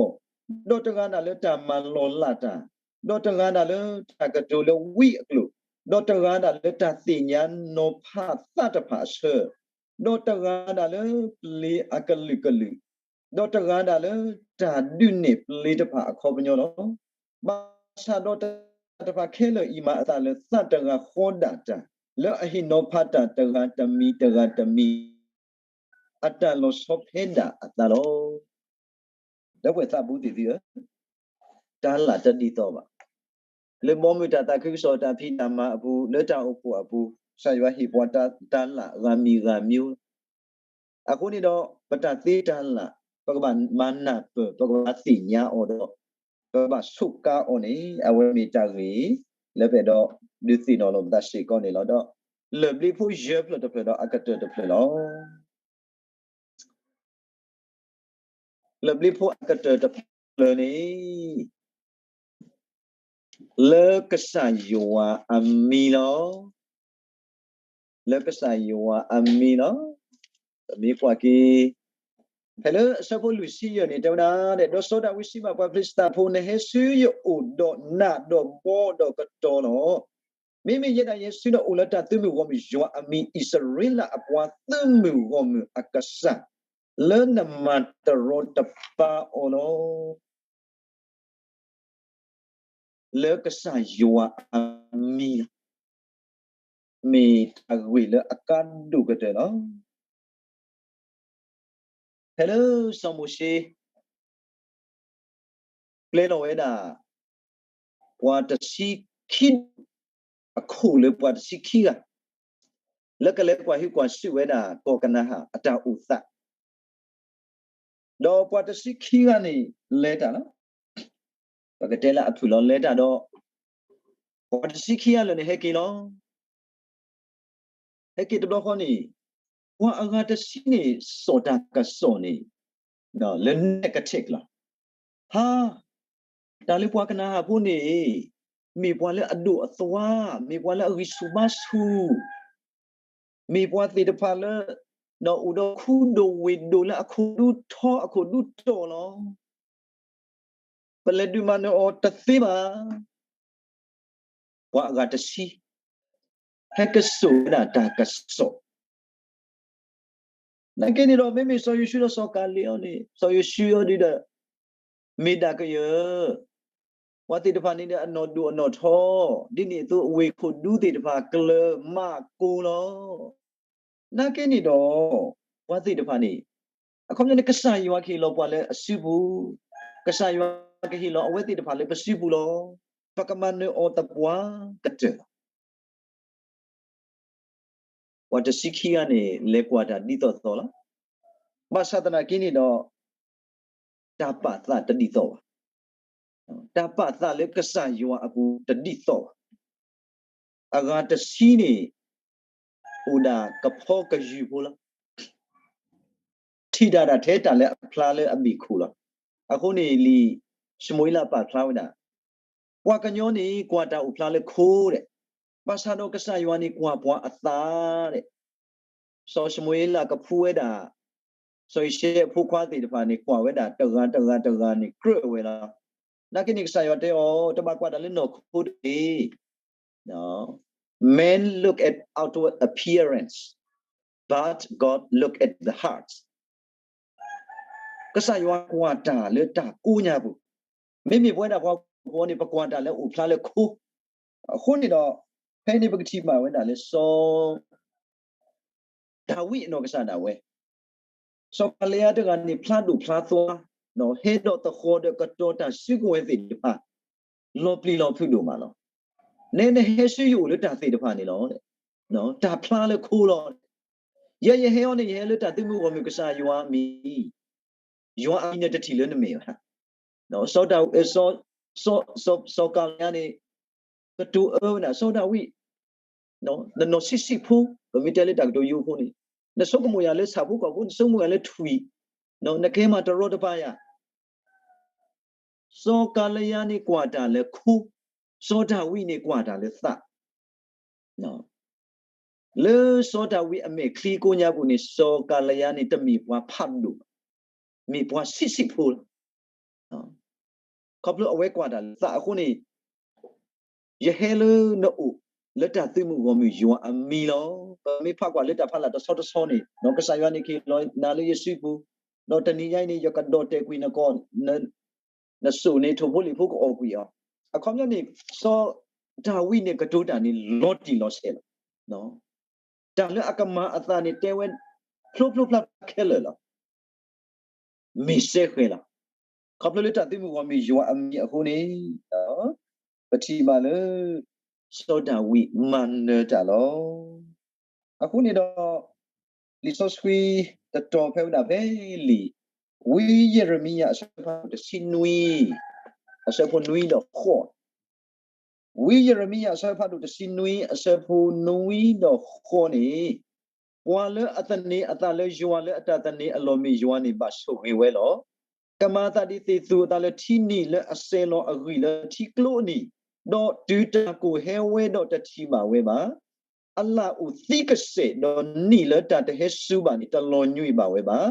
ဒီးတဂၤဒၣ်လၢတၢ်မၤလီၤလးတၢ်, ဒီးတဂၤဒၣ်လၢတၢ်ကတိၤလၢဝံအကျိာ်, ဒီးတဂၤဒၣ်လၢတၢ်သ့ၣ်ညါနီၤဖးသးတဖၣ်အဆၢ, ဒီးတဂၤဒၣ်လၢပျ့ၤအကလုာ်ကလုာ်, ဒီးတဂၤဒၣ်လၢတၢ်ဒုးနဲၣ်ပျ့ၤတဖၣ်အခီပညီလီၤ. ဘၣ်ဆၣ်ဒီးတၢ်တဖၣ်ခဲလၢာ်အံၤမၤအသးလၢသးတဂၤဃီဒၣ်တၢ်, လၢအဟ့ၣ်နီၤဖးတၢ်တဂၤတမံၤတဂၤတမံၤ အတၢ်လီၤဆီဖဲဒၣ်အသးလီၤ. ဒီပုၢ်ဝဲၢ်သးဘူးသ့ၣ်သုဧၢ, တၢ်လၢ်တဒ်သိးဘၣ်. လၢဘီမုၢ်တၢ်သးခုကစီၣ်တၢ်ဖံးတၢ်မၤအပူၤ, လၢတၢ်အိၣ်ဖှိၣ်အပူၤ, ကစၢ်ယွၤဟ့ၣ်ပှၤတၢ်လၢ်ဂၤမံၤဂၤမံၤ, အဃိန့ၣ်ဒီး ပတၢ်သ့တၢ်လၢ် ပကဘၣ်မၤနၢ်ပၢၢ်, ပကဘၣ်သ့ၣ်ညါအီၤဒီး ပကဘၣ်ဆိးကါအီၤန့ၣ် အဝဲမ့ၢ်တၢ်ဂ့ၢ်လၢပအဲၣ်ဒိးဒုးသ့ၣ်နီၣ်လိာ်ပသးစ့ၢ်ကီးန့ၣ်လီၤ. ဒီးလၢၢ်ဘျ့ဖိယဲၢ်ဖျၢၣ်တဖျၢၣ်ဒီးအကတၢၢ်တဖျၢၣ်လီၤ. လၢၢ်ဘျ့ဖိအကတၢၢ်တဖျၢၣ်န့ၣ် လၢကစၢ်ယွၤအမံၤလီၤ. လၢကစၢ်ယွၤအမံၤလီၤ. ပမ့ၢ်ကွၢ်က့ၤ ဖဲလၢအဆၢဖိလွံၢ်ဆံယဲၢ်န့ၣ် တဲဝဲဒၣ်, ဒီးစီၤဒၤဝံးစံးဘၣ်ပှၤဖလ့ၡသးဖိ, နဟဲဆူယအိၣ်ဒီးနးဒီးဘီဒီးကတီၤလီၤ. မ့မ့ၢ်ယဲဒၣ်ယဲဆူဒီးအိၣ်လၢတၢ်သုးမုၢ်ဂီၢ်မုၢ်, ယွၤအမံၤ အံၣ်စရ့လးအပှၤသုးမုၢ်ဂီၢ်မုၢ်အကစၢ်, လၢနမၤတရီတပါအီၤလီၤ. လၢကစၢ်ယွၤအမံၤလီၤ. မ့ၢ်တၢ်ဂ့ၢ်လၢအကါဒိၣ်ကတၢၢ်လီၤ. ဖဲလၢစီၤမိၤၡ့ ပျဲလီၤဝဲဒၣ် ပှၤတဆံခံ အခိၣ်လၢပှၤတဆံခံဂၤ လၢကလဲၤကွၢ်ဟုၣ်ကွၢ်စူၣ်ဝဲဒၣ်ကီၢ်ကနၤဧၣ်အတၢ်အိၣ်သး ဒီးပှၤတဆံခံဂၤန့ၣ် လဲၤတၢ်လီၤ. ပကတဲလၢအဖုၣ်လီၤ လဲၤတၢ်ဒီး ပှၤတဆံခံဂၤလၢာ်န့ၣ် ဟဲက့ၤလီၤ. ဟဲက့ၤတဘျီဃီန့ၣ် ပှၤအဂၤတဆံန့ၣ် စိာ်တၢ်ကစီၣ်န့ၣ် လၢ negative လီၤ. ဟါ, တၢ်လၢပှၤကနၤဧၣ်ဖိန့ၣ် မ့ၢ်ပှၤလၢအဒိၣ်အသွါ, မ့ၢ်ပှၤလၢအဂံၢ်ဆူၣ်ဘါဆူၣ်, မ့ၢ်ပှၤသ့ၣ်တဖၣ်လၢ အိၣ်ဒီးခူဒိၣ်ဝ့ၢ်ဒိၣ်လၢအခိၣ်ဒူထီအခိၣ်ဒူတီၤလီၤ. ပလဲၤဒုးမၤနၢၤအီၤတသ့ဘၣ်. ပှၤအဂၤတဆံ ဟဲက့ၤစိာ်ဝဲဒၣ်တၢ်ကစီၣ် နာ်က့န့ၣ်ဒီး မ့မ့ၢ်စီၤယိၤၡူဒီးစီၤကၤလ့းအံၤန့ၣ် စီၤယိၤၡူအံၤဒီး မ့ၢ်ဒၣ်ကယၢၤ ပှၤသ့ၣ်တဖၣ်န့ၣ်ဒီးအနီၢ်ဒိၣ်အနီၢ်ထီ, ဒ်န့ၣ်အသိးအဝ့ၢ်ခိၣ်ဒူသ့ၣ်တဖၣ်ကျၢၤမးကိလီၤ. နာ်က့န့ၣ်ဒီး ပှၤသ့ၣ်တဖၣ်န့ၣ် အခီပညီန့ၣ် ကစၢ်ယွၤကဟ့ၣ်လီၤပှၤလၢအစုပူၤ, ကစၢ်ယွၤကဟ့ၣ်လီၤအဝဲသ့ၣ်တဖၣ်လၢပစုပူၤလီၤ. ပကမၤနၢၤအီၤသပှၢ်ကတၢၢ်လီၤ. ပှၤတဆံခံဂၤန့ၣ် လဲၤကွၢ်တၢ်ဒ်သိးသိးလီၤ. ဘၣ်ဆၣ်သနာ်က့န့ၣ်ဒီး တၢ်ပာ်သးတဒ်သိးဘၣ်. တၢ်ပာ်သးလၢကစၢ်ယွၤအပူၤတဒ်သိးဘၣ်. အဂၤတဆံန့ၣ် အိၣ်ဒၣ်ကဖီကယုၢ်ဖိလီၤ. ထံၣ်ဒၣ်တၢ်ထဲတၢ်လၢအဖျါလၢအဘ့ၣ်ခိၣ်လီၤ. အဃိန့ၣ်လံာ်ၡမူၤအ့လးပာ်ဖျါဝဲဒၣ် ပှၤကညီန့ၣ် ကွၢ်တၢ်အိၣ်ဖျါလၢခိဒဲး, ဘၣ်ဆၣ်ဒီးကစၢ်ယွၤန့ၣ်ကွၢ်ပှၤအသးဒဲး. စီၤၡမူၤအ့လးကဖှူဝဲဒၣ် စီၤယံၤၡဲအဖိခွါသ့ၣ်တဖၣ်န့ၣ် ကွၢ်ဝဲဒၣ်တဂၤတဂၤတဂၤန့ၣ် ကြၢးဝဲလီၤ. နာ်က့န့ၣ် ကစၢ်ယွၤတဲအီၤ တဘၣ်ကွၢ်တၢ်လၢနီၢ်ခိတဂ့ၤ. Men look at outward appearance, but God look at the heart. ကစၢ်ယွၤကွၢ်တၢ်လၢတၢ်ကိးညါပူၤ, မ့မ့ၢ်ပဝဲဒၣ်ပှၤကညီန့ၣ် ပကွၢ်တၢ်လၢအိၣ်ဖျါလၢခိ, အဃိန့ၣ်ဒီး ဖဲန့ၣ်ပကထံၣ်ဘၣ်ဝဲဒၣ်လၢစီၤ ဒၤဝံးအနီၢ်ကစၢ်ဒၣ်ဝဲ, စီၤကၤလံယါတဂၤန့ၣ် ဖျါဒိၣ်ဖျါသွါ, ဟဲဒီးသဃီၤဒီးကတီၤတၢ်စုကဝဲၤသ့ၣ်တဖၣ် လီၤပျံၤလီၤဖုးဒိၣ်မးလီၤ. နဲနဟဲဆူယအိၣ်လၢတၢ်သ့ၣ်တဖၣ်န့ၣ်လီၤ. တၢ်ဖျါလၢခိလီၤ. ယဲယဟဲအီၤန့ၣ် ယဟဲလၢတၢ်သုးမုၢ်ဂီၢ်မုၢ်ကစၢ်ယွၤအမံၤ, ယွၤအမံၤန့ၣ်တထံၣ်လၢနမဲာ်ဘၣ်. စီၤဒၤဝံး, စီၤ, စီၤ, စီၤ, စီၤကၤလံယါန့ၣ် ကတိၤအၢဝဲဒၣ် စီၤဒၤဝံး, နနီၢ်ဆံးဆံးဖိ, ပမ့ၢ်တဲလၢတၢ်ကတိၤယိဖိန့ၣ်, နဆိကမိၣ်ယၤလၢဆၣ်ဖိကီၢ်ဖိ, နဆိကမိၣ်ယၤလၢထွံၣ်, နကဲမၤတရီတပါယၤ. စီၤကၤလံယါန့ၣ်ကွၢ်တၢ်လၢခိ, စီၤဒၤဝံးန့ၣ်ကွၢ်တၢ်လၢသး လၢစီၤဒၤဝံးအမဲာ်ချံကိးညါပူၤန့ၣ် စီၤကၤလံယါန့ၣ် တမ့ၢ်ပှၤဖးဒိၣ်ဘၣ်, မ့ၢ်ပှၤဆံးဆံးဖိလီၤ. ခီဖျိအဝဲကွၢ်တၢ်လၢသးအဃိန့ၣ်, ယဟဲလၢနအိၣ်လၢတၢ်သုးမုၢ်ဂီၢ်မုၢ်ယွၤအမံၤလီၤ. ပမ့ၢ်ဖးကွၢ်လၢတၢ်ဖးလၢ်တဆီတဆီန့ၣ်, ကစၢ်ယွၤန့ၣ်ကဟ့ၣ်လီၤနၤလၢယစုပူၤ, ဒီးတနံၤညါအံၤန့ၣ် ယကဒီၣ်တဲာ်ကွံာ်နကီၢ်, နစိၣ်န့ၣ်ထိၣ်ဖိလံၣ်ဖိကအီၣ်ကွံာ်အီၤ. အခီပညီန့ၣ် စီၤဒၤဝံးန့ၣ်ကတိၤတၢ်န့ၣ်လီၤတံၢ်လီၤဆဲးလီၤ. တၢ်လၢအကမၤအသးန့ၣ်တဲဝဲ ဖျိဖျိဖျါဖျါခဲလၢာ်လီၤ. မ့ၢ်စဲဃဲၤလီၤ. ခီဖျိလၢတၢ်သုးမုၢ်ဂီၢ်မုၢ်ယွၤအမံၤအဃိန့ၣ်, ပထံၣ်ဘၣ်လၢ စီၤဒၤဝံးမၤနၢၤတၢ်လီၤ. အဃိန့ၣ်ဒီး လံာ်စီဆှံတတီၤဖဲဝဲဒၣ်ဖဲလံာ် ဝံယံးရမံယၤအဆၢဖးဒိၣ်တဆံနွံ, အဆၢဖိနွံဒီးဃိး ဝံယံးရမံယၤအဆၢဖးဒိၣ်တဆံနွံ အဆၢဖိနွံဒီးဃိးန့ၣ်, ပှၤလၢအသန့ၤအသးလၢယွၤလၢအတၢ်သန့ၤအလီၢ်မ့ၢ်ယွၤန့ၣ် ဘၣ်ဆိၣ်ဂ့ၤဝဲလီၤ. ကမၤအသးဒ်သ့ၣ်သူၣ်အသးလၢထံနံၤလၢအစဲးလီၤအဂံၢ်လၢထံကျိအနံၤ, ဒီးတုၤတၢ်ကိၢ်ဟဲဝဲဒီးတထံၣ်ဘၣ်ဝဲဘၣ်. အလၣ်အိၣ်သံကစဲာ်ဒီးနံၣ်လၢတၢ်တဟဲစူၤဘၣ်န့ၣ် တလီၤညွံးဘၣ်ဝဲဘၣ်.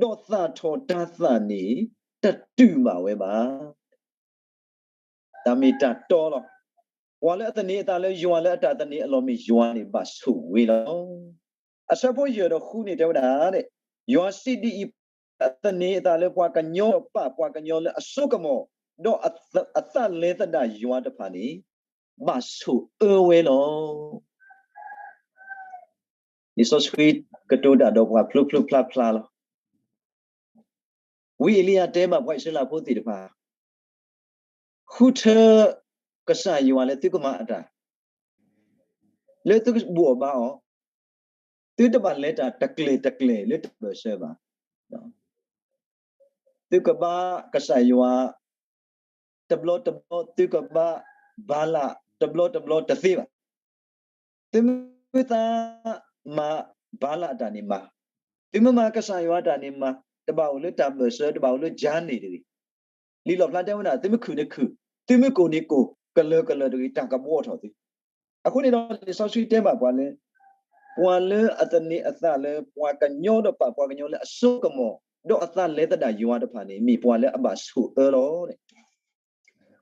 ဒီးသၣ်ထီၣ်တၤသၣ်န့ၣ် တတုာ်ဘၣ်ဝဲဘၣ်. တၢ်မ့ၢ်တၢ်တီလီၤ. ပှၤလၢအသန့ၤအသးလၢယွၤလၢအတၢ်သန့ၤအလီၢ်မ့ၢ်ယွၤန့ၣ် ဘၣ်ဆိၣ်ဂ့ၤလီၤ. အဆၢဖိယဲၢ်ဒီးဃုန့ၣ်တဲဝဲဒၣ်, ယွၤစံးဒ်အံၤ, ပှၤလၢအသန့ၤအသးလၢပှၤကညီဒီးပာ်ပှၤကညီလၢအစိကမီၤ, ဒီးအသးလဲၤသဒၣ်ယွၤတဖၣ်န့ၣ် ဘၣ်ဆိၣ်အၢဝဲလီၤ. လံာ်စီဆှံကတိၤတၢ်ဒီးပှၤဖျိဖျိဖျါဖျါလီၤ. ဝံအ့လံယၤတဲဘၣ်ပှၤအံၣ်စရ့လးဖိသ့ၣ်တဖၣ်, ဃုထၢကစၢ်ယွၤလၢသုကမၤအတၢ်, လၢသုကဘူၣ်အီၤဘါအီၤ, သုတဘၣ်လဲၤတၢ်တကျဲၤတကျဲၤလၢတၢ်ဘၢၣ်စၢၤဘၣ်. သုကဘါကစၢ်ယွၤတဘျီတဘျီ, သုကဘါဘၤလးတဘျီတဘျီတသ့ဘၣ်. သုမ့ၢ်သးမၤဘၤလးအတၢ်န့ၣ်မၤ, သုမ့ၢ်မၤကစၢ်ယွၤအတၢ်န့ၣ်မၤ, တဘၣ်အိၣ်လၢတၢ်ဘၢၣ်စၢၤ, တဘၣ်အိၣ်လၢကၠါန့ၣ်တဂ့ၤ. လံာ်လီၣ်ဖျါတဲဝဲဒၣ်, သုမ့ၢ်ခုၣ်န့ၣ်ခုၣ်, သုမ့ၢ်ကိၢ်န့ၣ်ကိၢ်, ကလၢာ်ကလၢာ်တဂ့ၤ, တၢ်ကဘှီထီၣ်သု. အဃိန့ၣ်ဒီး လံာ်စီဆှံတဲဘၣ်ပှၤလၢ ပှၤလၢအသန့ၤအသးလၢပှၤကညီဒီးပာ်ပှၤကညီလၢအစိကမီၤ, ဒီးအသးလဲၤသဒၣ်ယွၤတဖၣ်န့ၣ် မ့ၢ်ပှၤလၢအဘၣ်ဆိၣ်အၢလီၤ.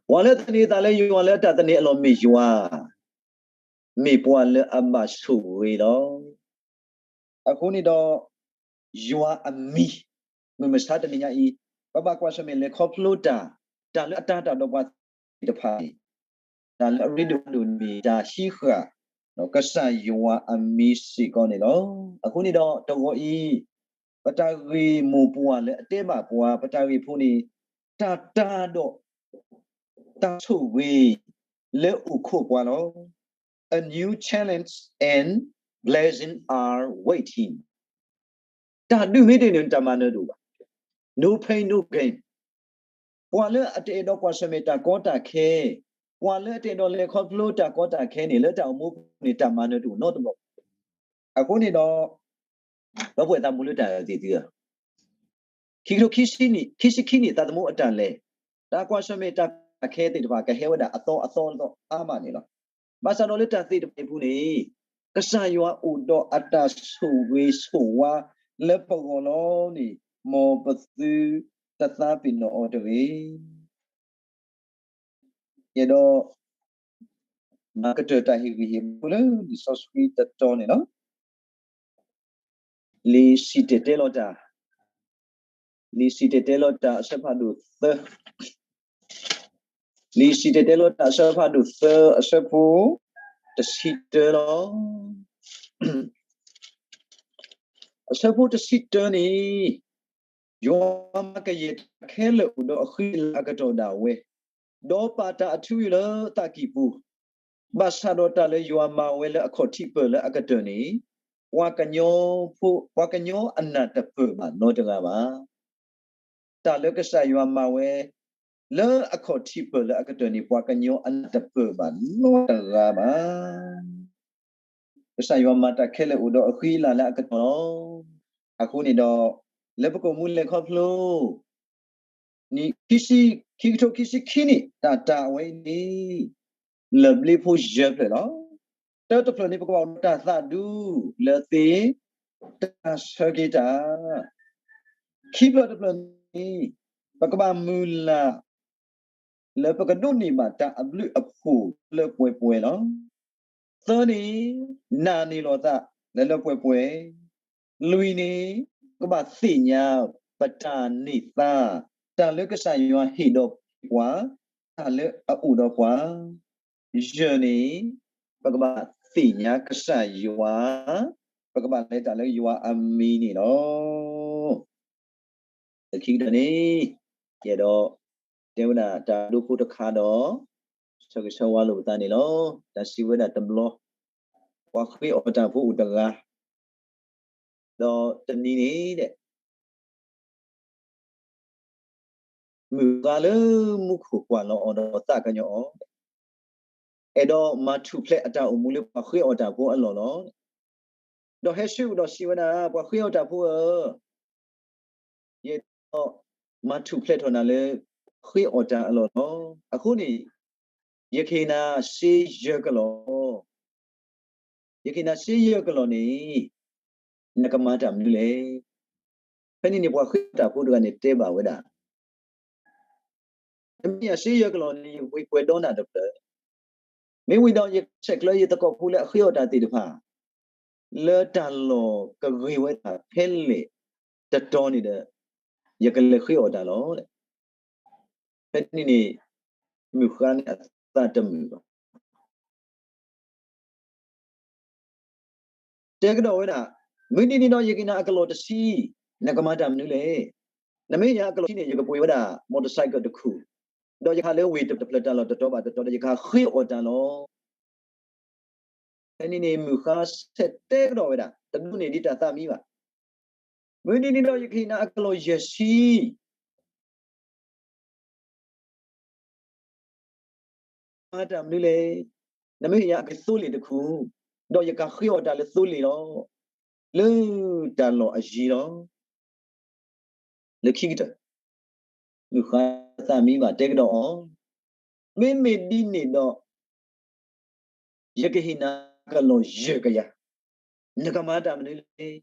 ပှၤလၢအသန့ၤအသးလၢယွၤလၢအတၢ်သန့ၤအလီၢ်မ့ၢ်ယွၤ, မ့ၢ်ပှၤလၢအဘၣ်ဆိၣ်ဂ့ၤလီၤ. အဃိန့ၣ်ဒီး ယွၤအမံၤ, မုၢ်မဆါတနံၤညါအံၤ, ပဘၣ်ကွၢ်ဆၢၣ်မဲာ်လဲၤခီဖျိတၢ်, တၢ်လၢအတၢ်တၢ်ဒီးပှၤသ့ၣ်တဖၣ်န့ၣ်, တၢ်လၢအရ့ဒိၣ်ဒိၣ်န့ၣ်မ့ၢ်တၢ်ဟံးဃာ် ကစၢ်ယွၤအမံၤစ့ၢ်ကီးန့ၣ်လီၤ. အဃိန့ၣ်ဒီးတဂီၤအံၤ, ပတၢ်ဂ့ၢ်မိၢ်ပှၢ်လၢအတဲဘၣ်ပှၤ, ပတၢ်ဂ့ၢ်ဖိန့ၣ်, တၢ်တၢ်ဒီး တၢ်ဆိၣ်ဂ့ၤလၢအိၣ်ခိးပှၤလီၤ. A new challenge and blessing are waiting. တၢ်ဒုးမ့ၢ်တန့ၢ်န့ၣ် တၢ်မၤနၢၤတအိၣ်ဘၣ်. No pain, no gain. ပှၤလၢအတအဲၣ်ဒိးကွၢ်ဆၢၣ်မဲာ်တၢ်ကီတၢ်ခဲ, ပှၤလၢအတအဲၣ်ဒိးလဲၤခီဖျိတၢ်ကီတၢ်ခဲန့ၣ် လၢတၢ်အိၣ်မူပူၤန့ၣ် တၢ်မၤနၢၤတအိၣ်နီတဘျီ. အဃိန့ၣ်ဒီး ပဝဲသးမူလၢတၢ်အၢသ့ၣ်သုဧၢ, ခံကထိခံဆံနံၣ်, ခံဆံခံနံၣ် သးသမူအတၢ်လဲၤ, တၢ်ကွၢ်ဆၢၣ်မဲာ်တၢ်ကီတၢ်ခဲသ့ၣ်တဖၣ် ကဟဲဝဲဒၣ်အသီအသီအသီအါမးန့ၣ်လီၤ. ဘၣ်ဆၣ်ဒီးလၢတၢ်သ့ၣ်တဖၣ်အံၤပူၤန့ၣ်, ကစၢ်ယွၤအိၣ်ဒီးအတၢ်ဆိၣ်ဂ့ၤဆိၣ်ဝါလၢပဂီၢ်လီၤန့ၣ်, မ်ပသုတသးပ့ၤနီၣ်အီၤတဂ့ၤ. ယဲဒီး ပကမၤကတၢၢ်တၢ်ဟ့ၣ်ဂံၢ်ဟ့ၣ်ဘါလၢလံာ်စီဆှံတတီၤန့ၣ်လီၤ. လံာ်စံၣ်တဲၤတဲလီၤတၢ်, လံာ်စံၣ်တဲၤတဲလီၤတၢ်အဆၢဖးဒိၣ်သၢ, လံာ်စံၣ်တဲၤတဲလီၤတၢ်အဆၢဖးဒိၣ်သၢ အဆၢဖိတဆံတၢလီၤ. အဆၢဖိတဆံတၢန့ၣ်, ယွၤမၤကယဲၢ်တၢ်ခဲလၢာ်အိၣ်ဒီးအဃံအလၤအကတီၢ်ဒၣ်ဝဲ, ဒီးပာ်တၢ်အထူအယိာ်လၢအသးကံၢ်ပူၤ, ဘၣ်ဆၣ်ဒီးတၢ်လၢယွၤမၤဝဲလၢအခီၣ်ထံးပၢၢ်လၢအကတၢၢ်န့ၣ်, ပှၤကညီဖိ, ပှၤကညီအနၢ်တပၢၢ်ဘၣ်နီတဂၤဘၣ်. တၢ်လၢကစၢ်ယွၤမၤဝဲ လၢအခီၣ်ထံးပၢၢ်လၢအကတၢၢ်န့ၣ် ပှၤကညီအနၢ်တပၢၢ်ဘၣ်နီတဂၤဘၣ်. ကစၢ်ယွၤမၤတၢ်ခဲလၢာ်အိၣ်ဒီးအဃံအလၤလၢအကတီၢ်လီၤ. အဃိန့ၣ်ဒီး, လၢပကအိၣ်မူလဲၤခီဖျိ နံၣ်ခံကထိခံဆံခံနံၣ် တၢ်တာ်ဝဲအံၤန့ၣ်, လၢၢ်ဘျ့ဖိယဲၢ်ဖျၢၣ်လီၤ. တၢတဖျၢၣ်န့ၣ် ပကဘၣ်အိၣ်ဒီးတၢ်သးဒူလၢအသ့, တၢ်ဆၢက့ၤတၢ်, ခံဖျၢၣ်တဖျၢၣ်န့ၣ်, ပကဘၣ်မုၢ်လၢ် လၢပကဒိးန့ၢ်ဘၣ်တၢ်အဘျုးအဖှိၣ်လၢပှဲၤပှဲၤလီၤ. သၢန့ၣ်, နာ်န့ၢ်လီၤသးလၢလၢပှဲၤပှဲၤ. လွံၢ်န့ၣ်, ပကဘၣ်သ့ၣ်ညါပတၢ်န့ၢ်သါ, တၢ်လၢကစၢ်ယွၤဟ့ၣ်ဒီးပှၤ, တၢ်လၢအအိၣ်ဒီးပှၤ. ယဲၢ်န့ၣ်, ပကဘၣ်သ့ၣ်ညါကစၢ်ယွၤ, ပကဘၣ်လဲၤတၢ်လၢယွၤအမံၤန့ၣ်လီၤ. လၢခံကတၢၢ်န့ၣ်, ယအဲၣ်ဒိးတဲဝဲဒၣ်တၢ်ဒိဖိတခါဒီး ဆၢဂ့ၤဆၢဝါလိာ်ပသးန့ၣ်လီၤ. တၢ်စံးဝဲဒၣ်တဘျီ, ပှၤဃ့အီၣ်တၢ်ဖိအိၣ်တဂၤ, ဒီးတနံၤန့ၣ်ဒဲး မုၢ်ဃါလၢမူခိၣ်ကွၢ်လီၤအီၤဒီးသးကညီၤအီၤ, အဲၣ်ဒိးမၤထူၣ်ဖျဲးအတၢ်အိၣ်မူလၢပှၤဃ့အီၣ်တၢ်ဖိအလီၢ်လီၤ. ဒီးဟဲဆှၢအီၤဒီးစံးဝဲဒၣ်, ပှၤဃ့အီၣ်တၢ်ဖိဧၢ, ယအဲၣ်ဒိးမၤထူၣ်ဖျဲးထီၣ်နၤလၢဃ့အီၣ်တၢ်အလီၢ်လီၤ. အဃိန့ၣ်, ယကဟ့ၣ်နၤစ့ယဲၢ်ကလီၢ်, ယကဟ့ၣ်နၤစ့ယဲၢ်ကလီၢ်န့ၣ်, နကမၤတၢ်မနုၤလဲၣ်. ဖဲန့ၣ်န့ၣ် ပှၤဃ့အီၣ်တၢ်ဖိတဂၤန့ၣ်တဲဘၣ်ဝဲဒၣ်, နမ့ၢ်ဟ့ၣ်ယၤစ့ယဲၢ်ကလီၢ်န့ၣ် ယကပှ့ၤပှဲၤဒီနၤတဖျၢၣ်, မ့ၢ်ဝံၤဒီးယကဆဲးကျၢယသကိးဖိလၢအဃ့အီၣ်တၢ်သ့ၣ်တဖၣ် လၢတၢ်လီၢ်ကဂ့ၤဝဲဒၣ်ဖဲလဲၣ်တတီၤန့ၣ်ဒီး, ယကလဲၤဃ့အီၣ်တၢ်လီၤ. ဖဲန့ၣ်န့ၣ်, မုၢ်ဃါန့ၣ်အသးတမုာ်ဘၣ်. တဲကဒီးဝဲဒၣ်, မုၢ်တနံၤန့ၣ်ဒီးယကဟ့ၣ်နၤအကလီၢ်တဆံ, နကမၤတၢ်မနုၤလဲၣ်. နမ့ၢ်ဟ့ၣ်ယၤအကလီၢ်တဆံန့ၣ် ယကပှ့ၤဝဲဒၣ် motorcycle တခူၣ်, ဒီးယကဟးလၢဝ့ၢ်တဖျၢၣ်တၢ်လီၢ်တတီၤဘၣ်တတီၤဒီးယကဟးဃ့အီၣ်တၢ်လီၤ. ဖဲန့ၣ်န့ၣ် မုၢ်ဃါဆဲးတဲကဒီးဝဲဒၣ်, တဒိးန့ၢ်ဒံးတၢ်သးမံဘၣ်. မုၢ်တနံၤန့ၣ်ဒီးယကဟ့ၣ်နၤအကလီၢ်ယဲၢ်ဆံ, မၤတၢ်မနုၤလဲၣ်. နမ့ၢ်ဟ့ၣ်ယၤအကလီၢ်သိလ့ၣ်တခူၣ်, ဒီးယကဃ့အီၣ်တၢ်လၢသိလ့ၣ်လီၤ. လၢတၢ်လီၢ်အယံၤလီၤ. လၢခံကတၢၢ်, မုၢ်ဃါသးမံဘၣ်တဲကဒီးအီၤ, မ့မ့ၢ်ဒ်န့ၣ်ဒီး ယကဟ့ၣ်နၤအကလီၢ်ယဲၢ်ကယၤ, နကမၤတၢ်မနုၤလဲၣ်.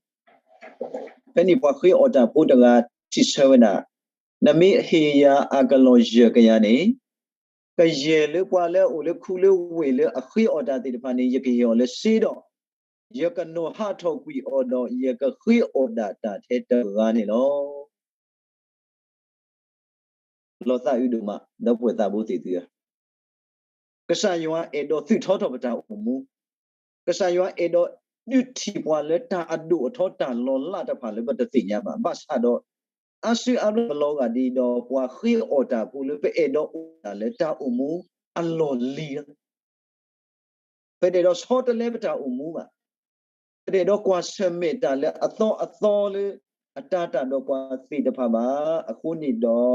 ဖဲန့ၣ်ပှၤဃ့အီၣ်တၢ်ဖိတဂၤစံးဆၢဝဲဒၣ်, နမ့ၢ်ဟ့ၣ်ယၤအကလီၢ်ယဲၢ်ကယၤန့ၣ်, ကယဲၢ်လၢပှၤလၢအအိၣ်လၢခူလၢဝ့ၢ်လၢအဃ့အီၣ်တၢ်သ့ၣ်တဖၣ်န့ၣ် ယကဟ့ၣ်အီၤလၢစ့ဒီး, ယကနိၣ်ဟးထီၣ်ကွံာ်အီၤဒီး ယကဃ့အီၣ်ဒၣ်တၢ်ထဲတဂၤန့ၣ်လီၤ. လီၤသးအုးဒိၣ်မး ဒီပုၢ်ဝဲၢ်သးဘိသ့ၣ်သုဧၢ, ကစၢ်ယွၤအဲၣ်ဒိးသုးထီထီၣ်ပတၢ်အိၣ်မူ, ကစၢ်ယွၤအဲၣ်ဒိးဒုးထံၣ်ပှၤလၢတၢ်အဒိၣ်အထီတၢ်လီၤလးတဖၣ်လၢပတသ့ၣ်ညါဘၣ်. ဘၣ်ဆၣ်ဒီး အါစုအါဘျီပလီၤဂာ်ဒ်ဒီး ပှၤဃ့အီၣ်တၢ်ဖိလၢပအဲၣ်ဒိးအိၣ်တၢ်လၢတၢ်အိၣ်မူအလီၢ်လံၤလီၤ. ပတအဲၣ်ဒိးဆီတလဲပတၢ်အိၣ်မူဘၣ်. ပတအဲၣ်ဒိးကွၢ်ဆၢၣ်မဲာ်တၢ်လၢအသီအသီလၢအတၤတၢ်ဒီးပှၤသ့ၣ်တဖၣ်ဘၣ်. အဃိန့ၣ်ဒီး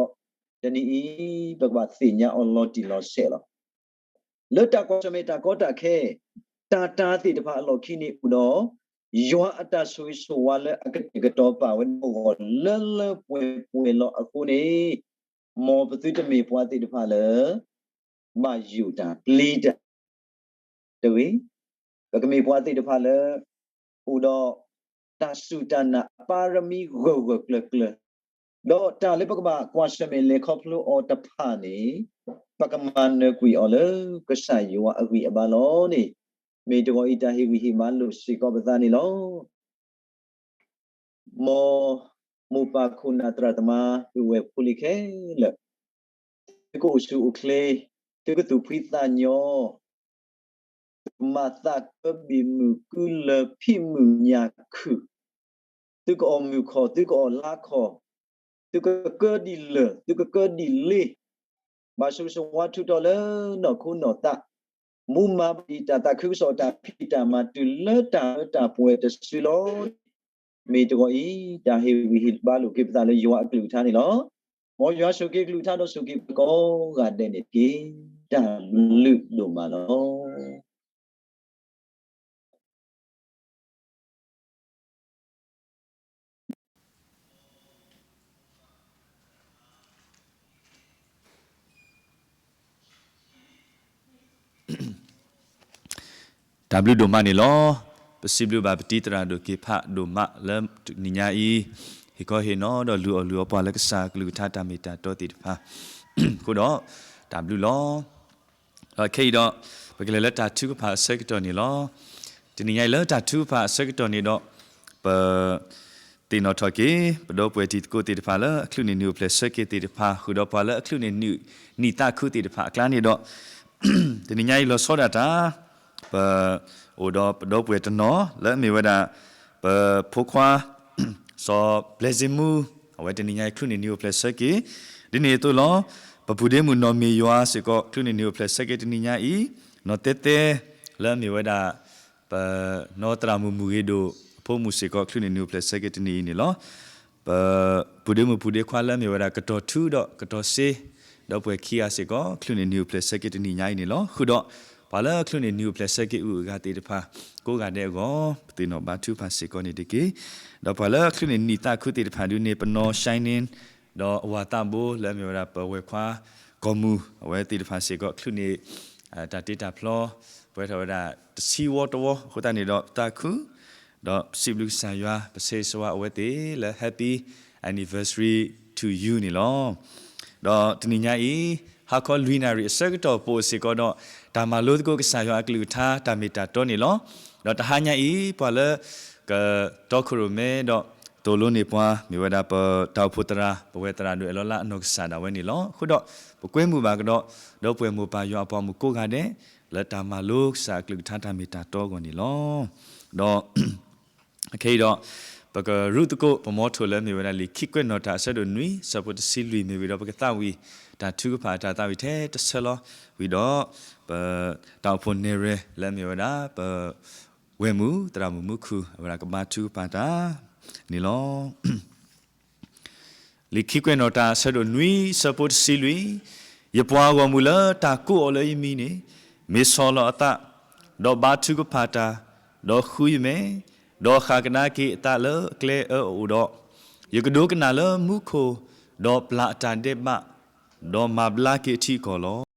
တနံၤအံၤ ပကဘၣ်သ့ၣ်ညါအီၤလီၤတံၢ်လီၤဆဲးလီၤ. လၢတၢ်ကွၢ်ဆၢၣ်မဲာ်တၢ်ကီတၢ်ခဲ, တၢ်တၤသ့ၣ်တဖၣ်အလီၢ်ခံန့ၣ်အိၣ်ဒီး ယွၤအတၢ်ဆိၣ်ဂ့ၤဆိၣ်ဝါလၢအကတဲာ်ကတီၤပာ်ဝဲဒၣ်ပဂီၢ်လၢလၢပှဲၤပှဲၤလီၤ. အဃိန့ၣ် မ်ပသုတမ့ၢ်ပှၤသ့ၣ်တဖၣ်လၢ ဘၣ်ယိၣ်တၢ်ပျံၤတၢ်တဂ့ၤ, ပကမ့ၢ်ပှၤသ့ၣ်တဖၣ်လၢ အိၣ်ဒီးတၢ်စူၢ်တၢ်နာ်အပါရမံဂၢၢ်ဂၢၢ်ကျၢၤကျၢၤ, ဒီးတၢ်လၢပကဘၣ်ကွၢ်ဆၢၣ်မဲာ်လဲၤခီဖျိအီၤတဖၣ်န့ၣ် ပကမၤနၢၤကွံာ်အီၤလၢကစၢ်ယွၤအဂံၢ်အဘါလီၤန့ၣ်, မ့ၢ်တဂီၤအံၤတၢ်ဟ့ၣ်ဂံၢ်ဟ့ၣ်ဘါလိာ်စ့ၢ်ကီးပသးန့ၣ်လီၤ. မ်မိၢ်ပၢ်ခိၣ်နၢ်သရၣ်သမါ ပုၢ်ဝဲၢ်ဖိလံၤခဲလၢာ်, သုကအိၣ်ဆူၣ်အိၣ်ချ့, သုကသူၣ်ဖှံသးညီ, သုကမၤသးကၢဘ့ၣ်မုၢ်ကုလၢၤဖံးမုၢ်ညၣ်ခုၣ်, သုကအီၣ်မုၢ်ခီၣ် သုကအီၣ်လါခီၣ်, သုကကၢဒ်လၢၢ် သုကကၢဒ်လ့, ဘၣ်ဆိၣ်ဂ့ၤဆိၣ်ဝါထုးထီၣ်လၢနီၢ်ခိနီၢ်သး, မူမၤဘၣ်ဒံးတၢ်သးခုကစီၣ်တၢ်ဖံးတၢ်မၤတုၤလၢတၢ်အၢတၢ်ပှဲၤတစုလီၤ. မ့ၢ်တဂီၤအံၤ တၢ်ဟ့ၣ်ဂံၢ်ဟ့ၣ်ဘါလိာ်က့ၤပသးလၢယွၤအကလုၢ်ကထါန့ၣ်လီၤ. မ်ယွၤဆိၣ်ဂ့ၤက့ၤကလုၢ်ကထါဒီးဆိၣ်ဂ့ၤက့ၤပှၤကိးဂၤဒဲးန့ၣ်တက့ၢ်. တၢ်ဘျုးဒိၣ်မးလီၤ. တၢ်ဘျုးဒိၣ်မးန့ၣ်လီၤ. ပစံးဘျုးဘၣ်ပတံၤသရၣ်ဒိၣ်က့ၤဖးဒိၣ်မးလၢတနံၤညါအံၤ, ဟ့ၣ်ခီဟ့ၣ်နီၤဒီးလုၢ်အီၣ်လုၢ်အီပှၤလၢကစၢ်အကလုၢ်ကထါတၢ်မ့ၢ်တၢ်တီသ့ၣ်တဖၣ်, အဃိဒီးတၢ်ဘျုးလီၤ. ဒီးခဲအံၤဒီး ပကလဲၤလၢတၢ်ထုကဖၣ်အဆၢကတီၢ်န့ၣ်လီၤ. တနံၤညါအံၤလၢတၢ်ထုကဖၣ်အဆၢကတီၢ်န့ၣ်ဒီး ပ သ့ၣ်နီၣ်ထီၣ်က့ၤ ပဒီပုၢ်ဝဲၢ်တံၤသကိးသ့ၣ်တဖၣ်လၢအချုးန့ၢ်နံၣ်အိၣ်ဖျဲၣ်ဆၢက့ၤသ့ၣ်တဖၣ် ဃုာ်ဒီးပှၤလၢအချုးန့ၢ်နံၣ်နံၣ်သးခုသ့ၣ်တဖၣ်အကျါန့ၣ်ဒီး တနံၤညါအံၤလီၤဆီဒၣ်တၢ် ပအိၣ်ဒီးပဒီပုၢ်ဝဲၢ်တနီၤလၢအမ့ၢ်ဝဲဒၣ် ပဖိခွါ စီၤဘျဲးစ့မူ အဝဲတနံၤညါအံၤချုးန့ၢ်နံၣ်အိၣ်ဖျဲၣ်ဆၢက့ၤ, ဒ်န့ၣ်အသိးလီၤ. ပပုၢ်ဒ့မုၣ်နီၢ်မ့ၢ်ယွၤစ့ၢ်ကီး ချုးန့ၢ်နံၣ်အိၣ်ဖျဲၣ်ဆၢက့ၤတနံၤညါအံၤ, နီၢ်သဲသဲ လၢအမ့ၢ်ဝဲဒၣ် ပနီၢ်သရၣ်မုၣ်မုၢ်ဂ့ၤဒိၣ် အဖိမုၣ်စ့ၢ်ကီး ချုးန့ၢ်နံၣ်အိၣ်ဖျဲၣ်ဆၢက့ၤတနံၤအံၤန့ၣ်လီၤ. ပပုၢ်ဒ့မုၣ်ပုၢ်ဒ့ခွါလၢအမ့ၢ်ဝဲဒၣ် ကတီၢ်ထူဒီးကတီၢ်စ့ ဒီပုၢ်ဝဲၢ်ခံဂၤစ့ၢ်ကီး ချုးန့ၢ်နံၣ်အိၣ်ဖျဲၣ်ဆၢက့ၤတနံၤညါအံၤန့ၣ်လီၤ. ဃုာ်ဒီး ပှၤလၢချုးန့ၢ်နံၣ်အိၣ်ဖျဲၣ်ဆၢက့ၤအဂၤသ့ၣ်တဖၣ် ကိးဂၤဒဲးအဂီၢ် ပသ့ၣ်နီၣ်ဘါထုကဖၣ်စ့ၢ်ကီးန့ၣ်တက့ၢ်. ဒီးပှၤလၢချုးန့ၢ်နံၣ်သးခုသ့ၣ်တဖၣ်ဒုးန့ၣ် ပနီၢ် Shining ဒီးအဝၤသးဘိ လၢအမ့ၢ်ဝဲဒၣ်ပဝဲၢ်ခွါ ကီၢ်မုၢ် အဝဲသ့ၣ်တဖၣ်စ့ၢ်ကီး ချုးန့ၢ် တၢ်တ့တၢ်ဖျီ ပဝဲထီၣ်ဝဲဒၣ် တဆံဝီတဝီ အဃိသတးန့ၣ်ဒီး ပသးခု ဒီးပစံးဘျုးကစၢ်ယွၤ ပဆၢဂ့ၤဆၢဝါအဝဲသ့ၣ်လၢ Happy Anniversary to you န့ၣ်လီၤ. ဒီးတနံၤညါအံၤ ဟါခီလွံၢ်နၣ်ရံၣ်အဆၢကတီၢ် ပအိၣ်စ့ၢ်ကီးဒီး တၢ်မၤလိသကိးကစၢ်ယွၤအကလုၢ်ကထါ တၢ်မ့ၢ်တၢ်တီန့ၣ်လီၤ. ဒီးတဟါညါအံၤ ပှၤလၢ ကတီခိၣ်ရိၣ်မဲဒီး သိၣ်လိန့ၢ်ပှၤ မ့ၢ်ဝဲဒၣ်ပတၢ်အိၣ်ဖှိၣ်သရၣ် ပဝဲၢ်သရၣ်ဒိၣ်အဲၣ်လီၤလၢအနီၢ်ကစၢ်ဒၣ်ဝဲန့ၣ်လီၤ. အဃိဒီး ပကွဲမုာ်ဘၣ်ကဒီး ဒီပုၢ်ဝဲၢ်မိၢ်ပၢ်ယွၤအပှၤမုၣ်ကိးဂၤဒဲး လၢတၢ်မၤလိကစၢ်အကလုၢ်ကထါတၢ်မ့ၢ်တၢ်တီအဂီၢ်န့ၣ်လီၤ. ဒီး ခဲအံၤဒီး ပကရူၢ်သကိး ပမီထိၣ်လၢမ့ၢ်ဝဲဒၣ်လံာ်ခံကွဲးနီၣ်တၢ်အဆၢဒိၣ်နွံ ဆၢဖိတဆံလွံၢ်မ့ၢ်ဝံၤဒီး ပကသးဝံၣ် တၢ်ထုကဖၣ်အတၢ်သးဝံၣ်ထဲတဆၢလီၤ. ဝံၤဒီး ပတၢ်အိၣ်ဖှိၣ်နဲၣ်ရွဲၣ်လၢမ့ၢ်ဝဲဒၣ် ပဝဲၢ်မုၣ်သရၣ်မုၣ်မူခိၣ် အဝဲဒၣ်ကဘါထုကဖၣ်တၢ်န့ၣ်လီၤ. လံာ်ခံကွဲးနီၣ်တၢ်အဆၢဒိၣ်နွံ ဆၢဖိတဆံလွံၢ်, ယပှၤဂီၢ်မုၢ်လၢတၢ်ကိးအီၤလၢယမံၤန့ၣ် မ့ၢ်ဆီၣ်လီၤအသး, ဒီးဘါထုကဖၣ်တၢ်, ဒီးဃုယမဲာ်, ဒီးဃၣ်ကဒါက့ၤအသးလၢအကျဲအၢအအိၣ်ဒီး, ယကဒိကနၣ်လၢမူခိၣ်, ဒီးပျၢ်အတၢ်ဒဲးဘး, ဒီးမၤဘျါက့ၤအထံအကီၢ်လီၤ.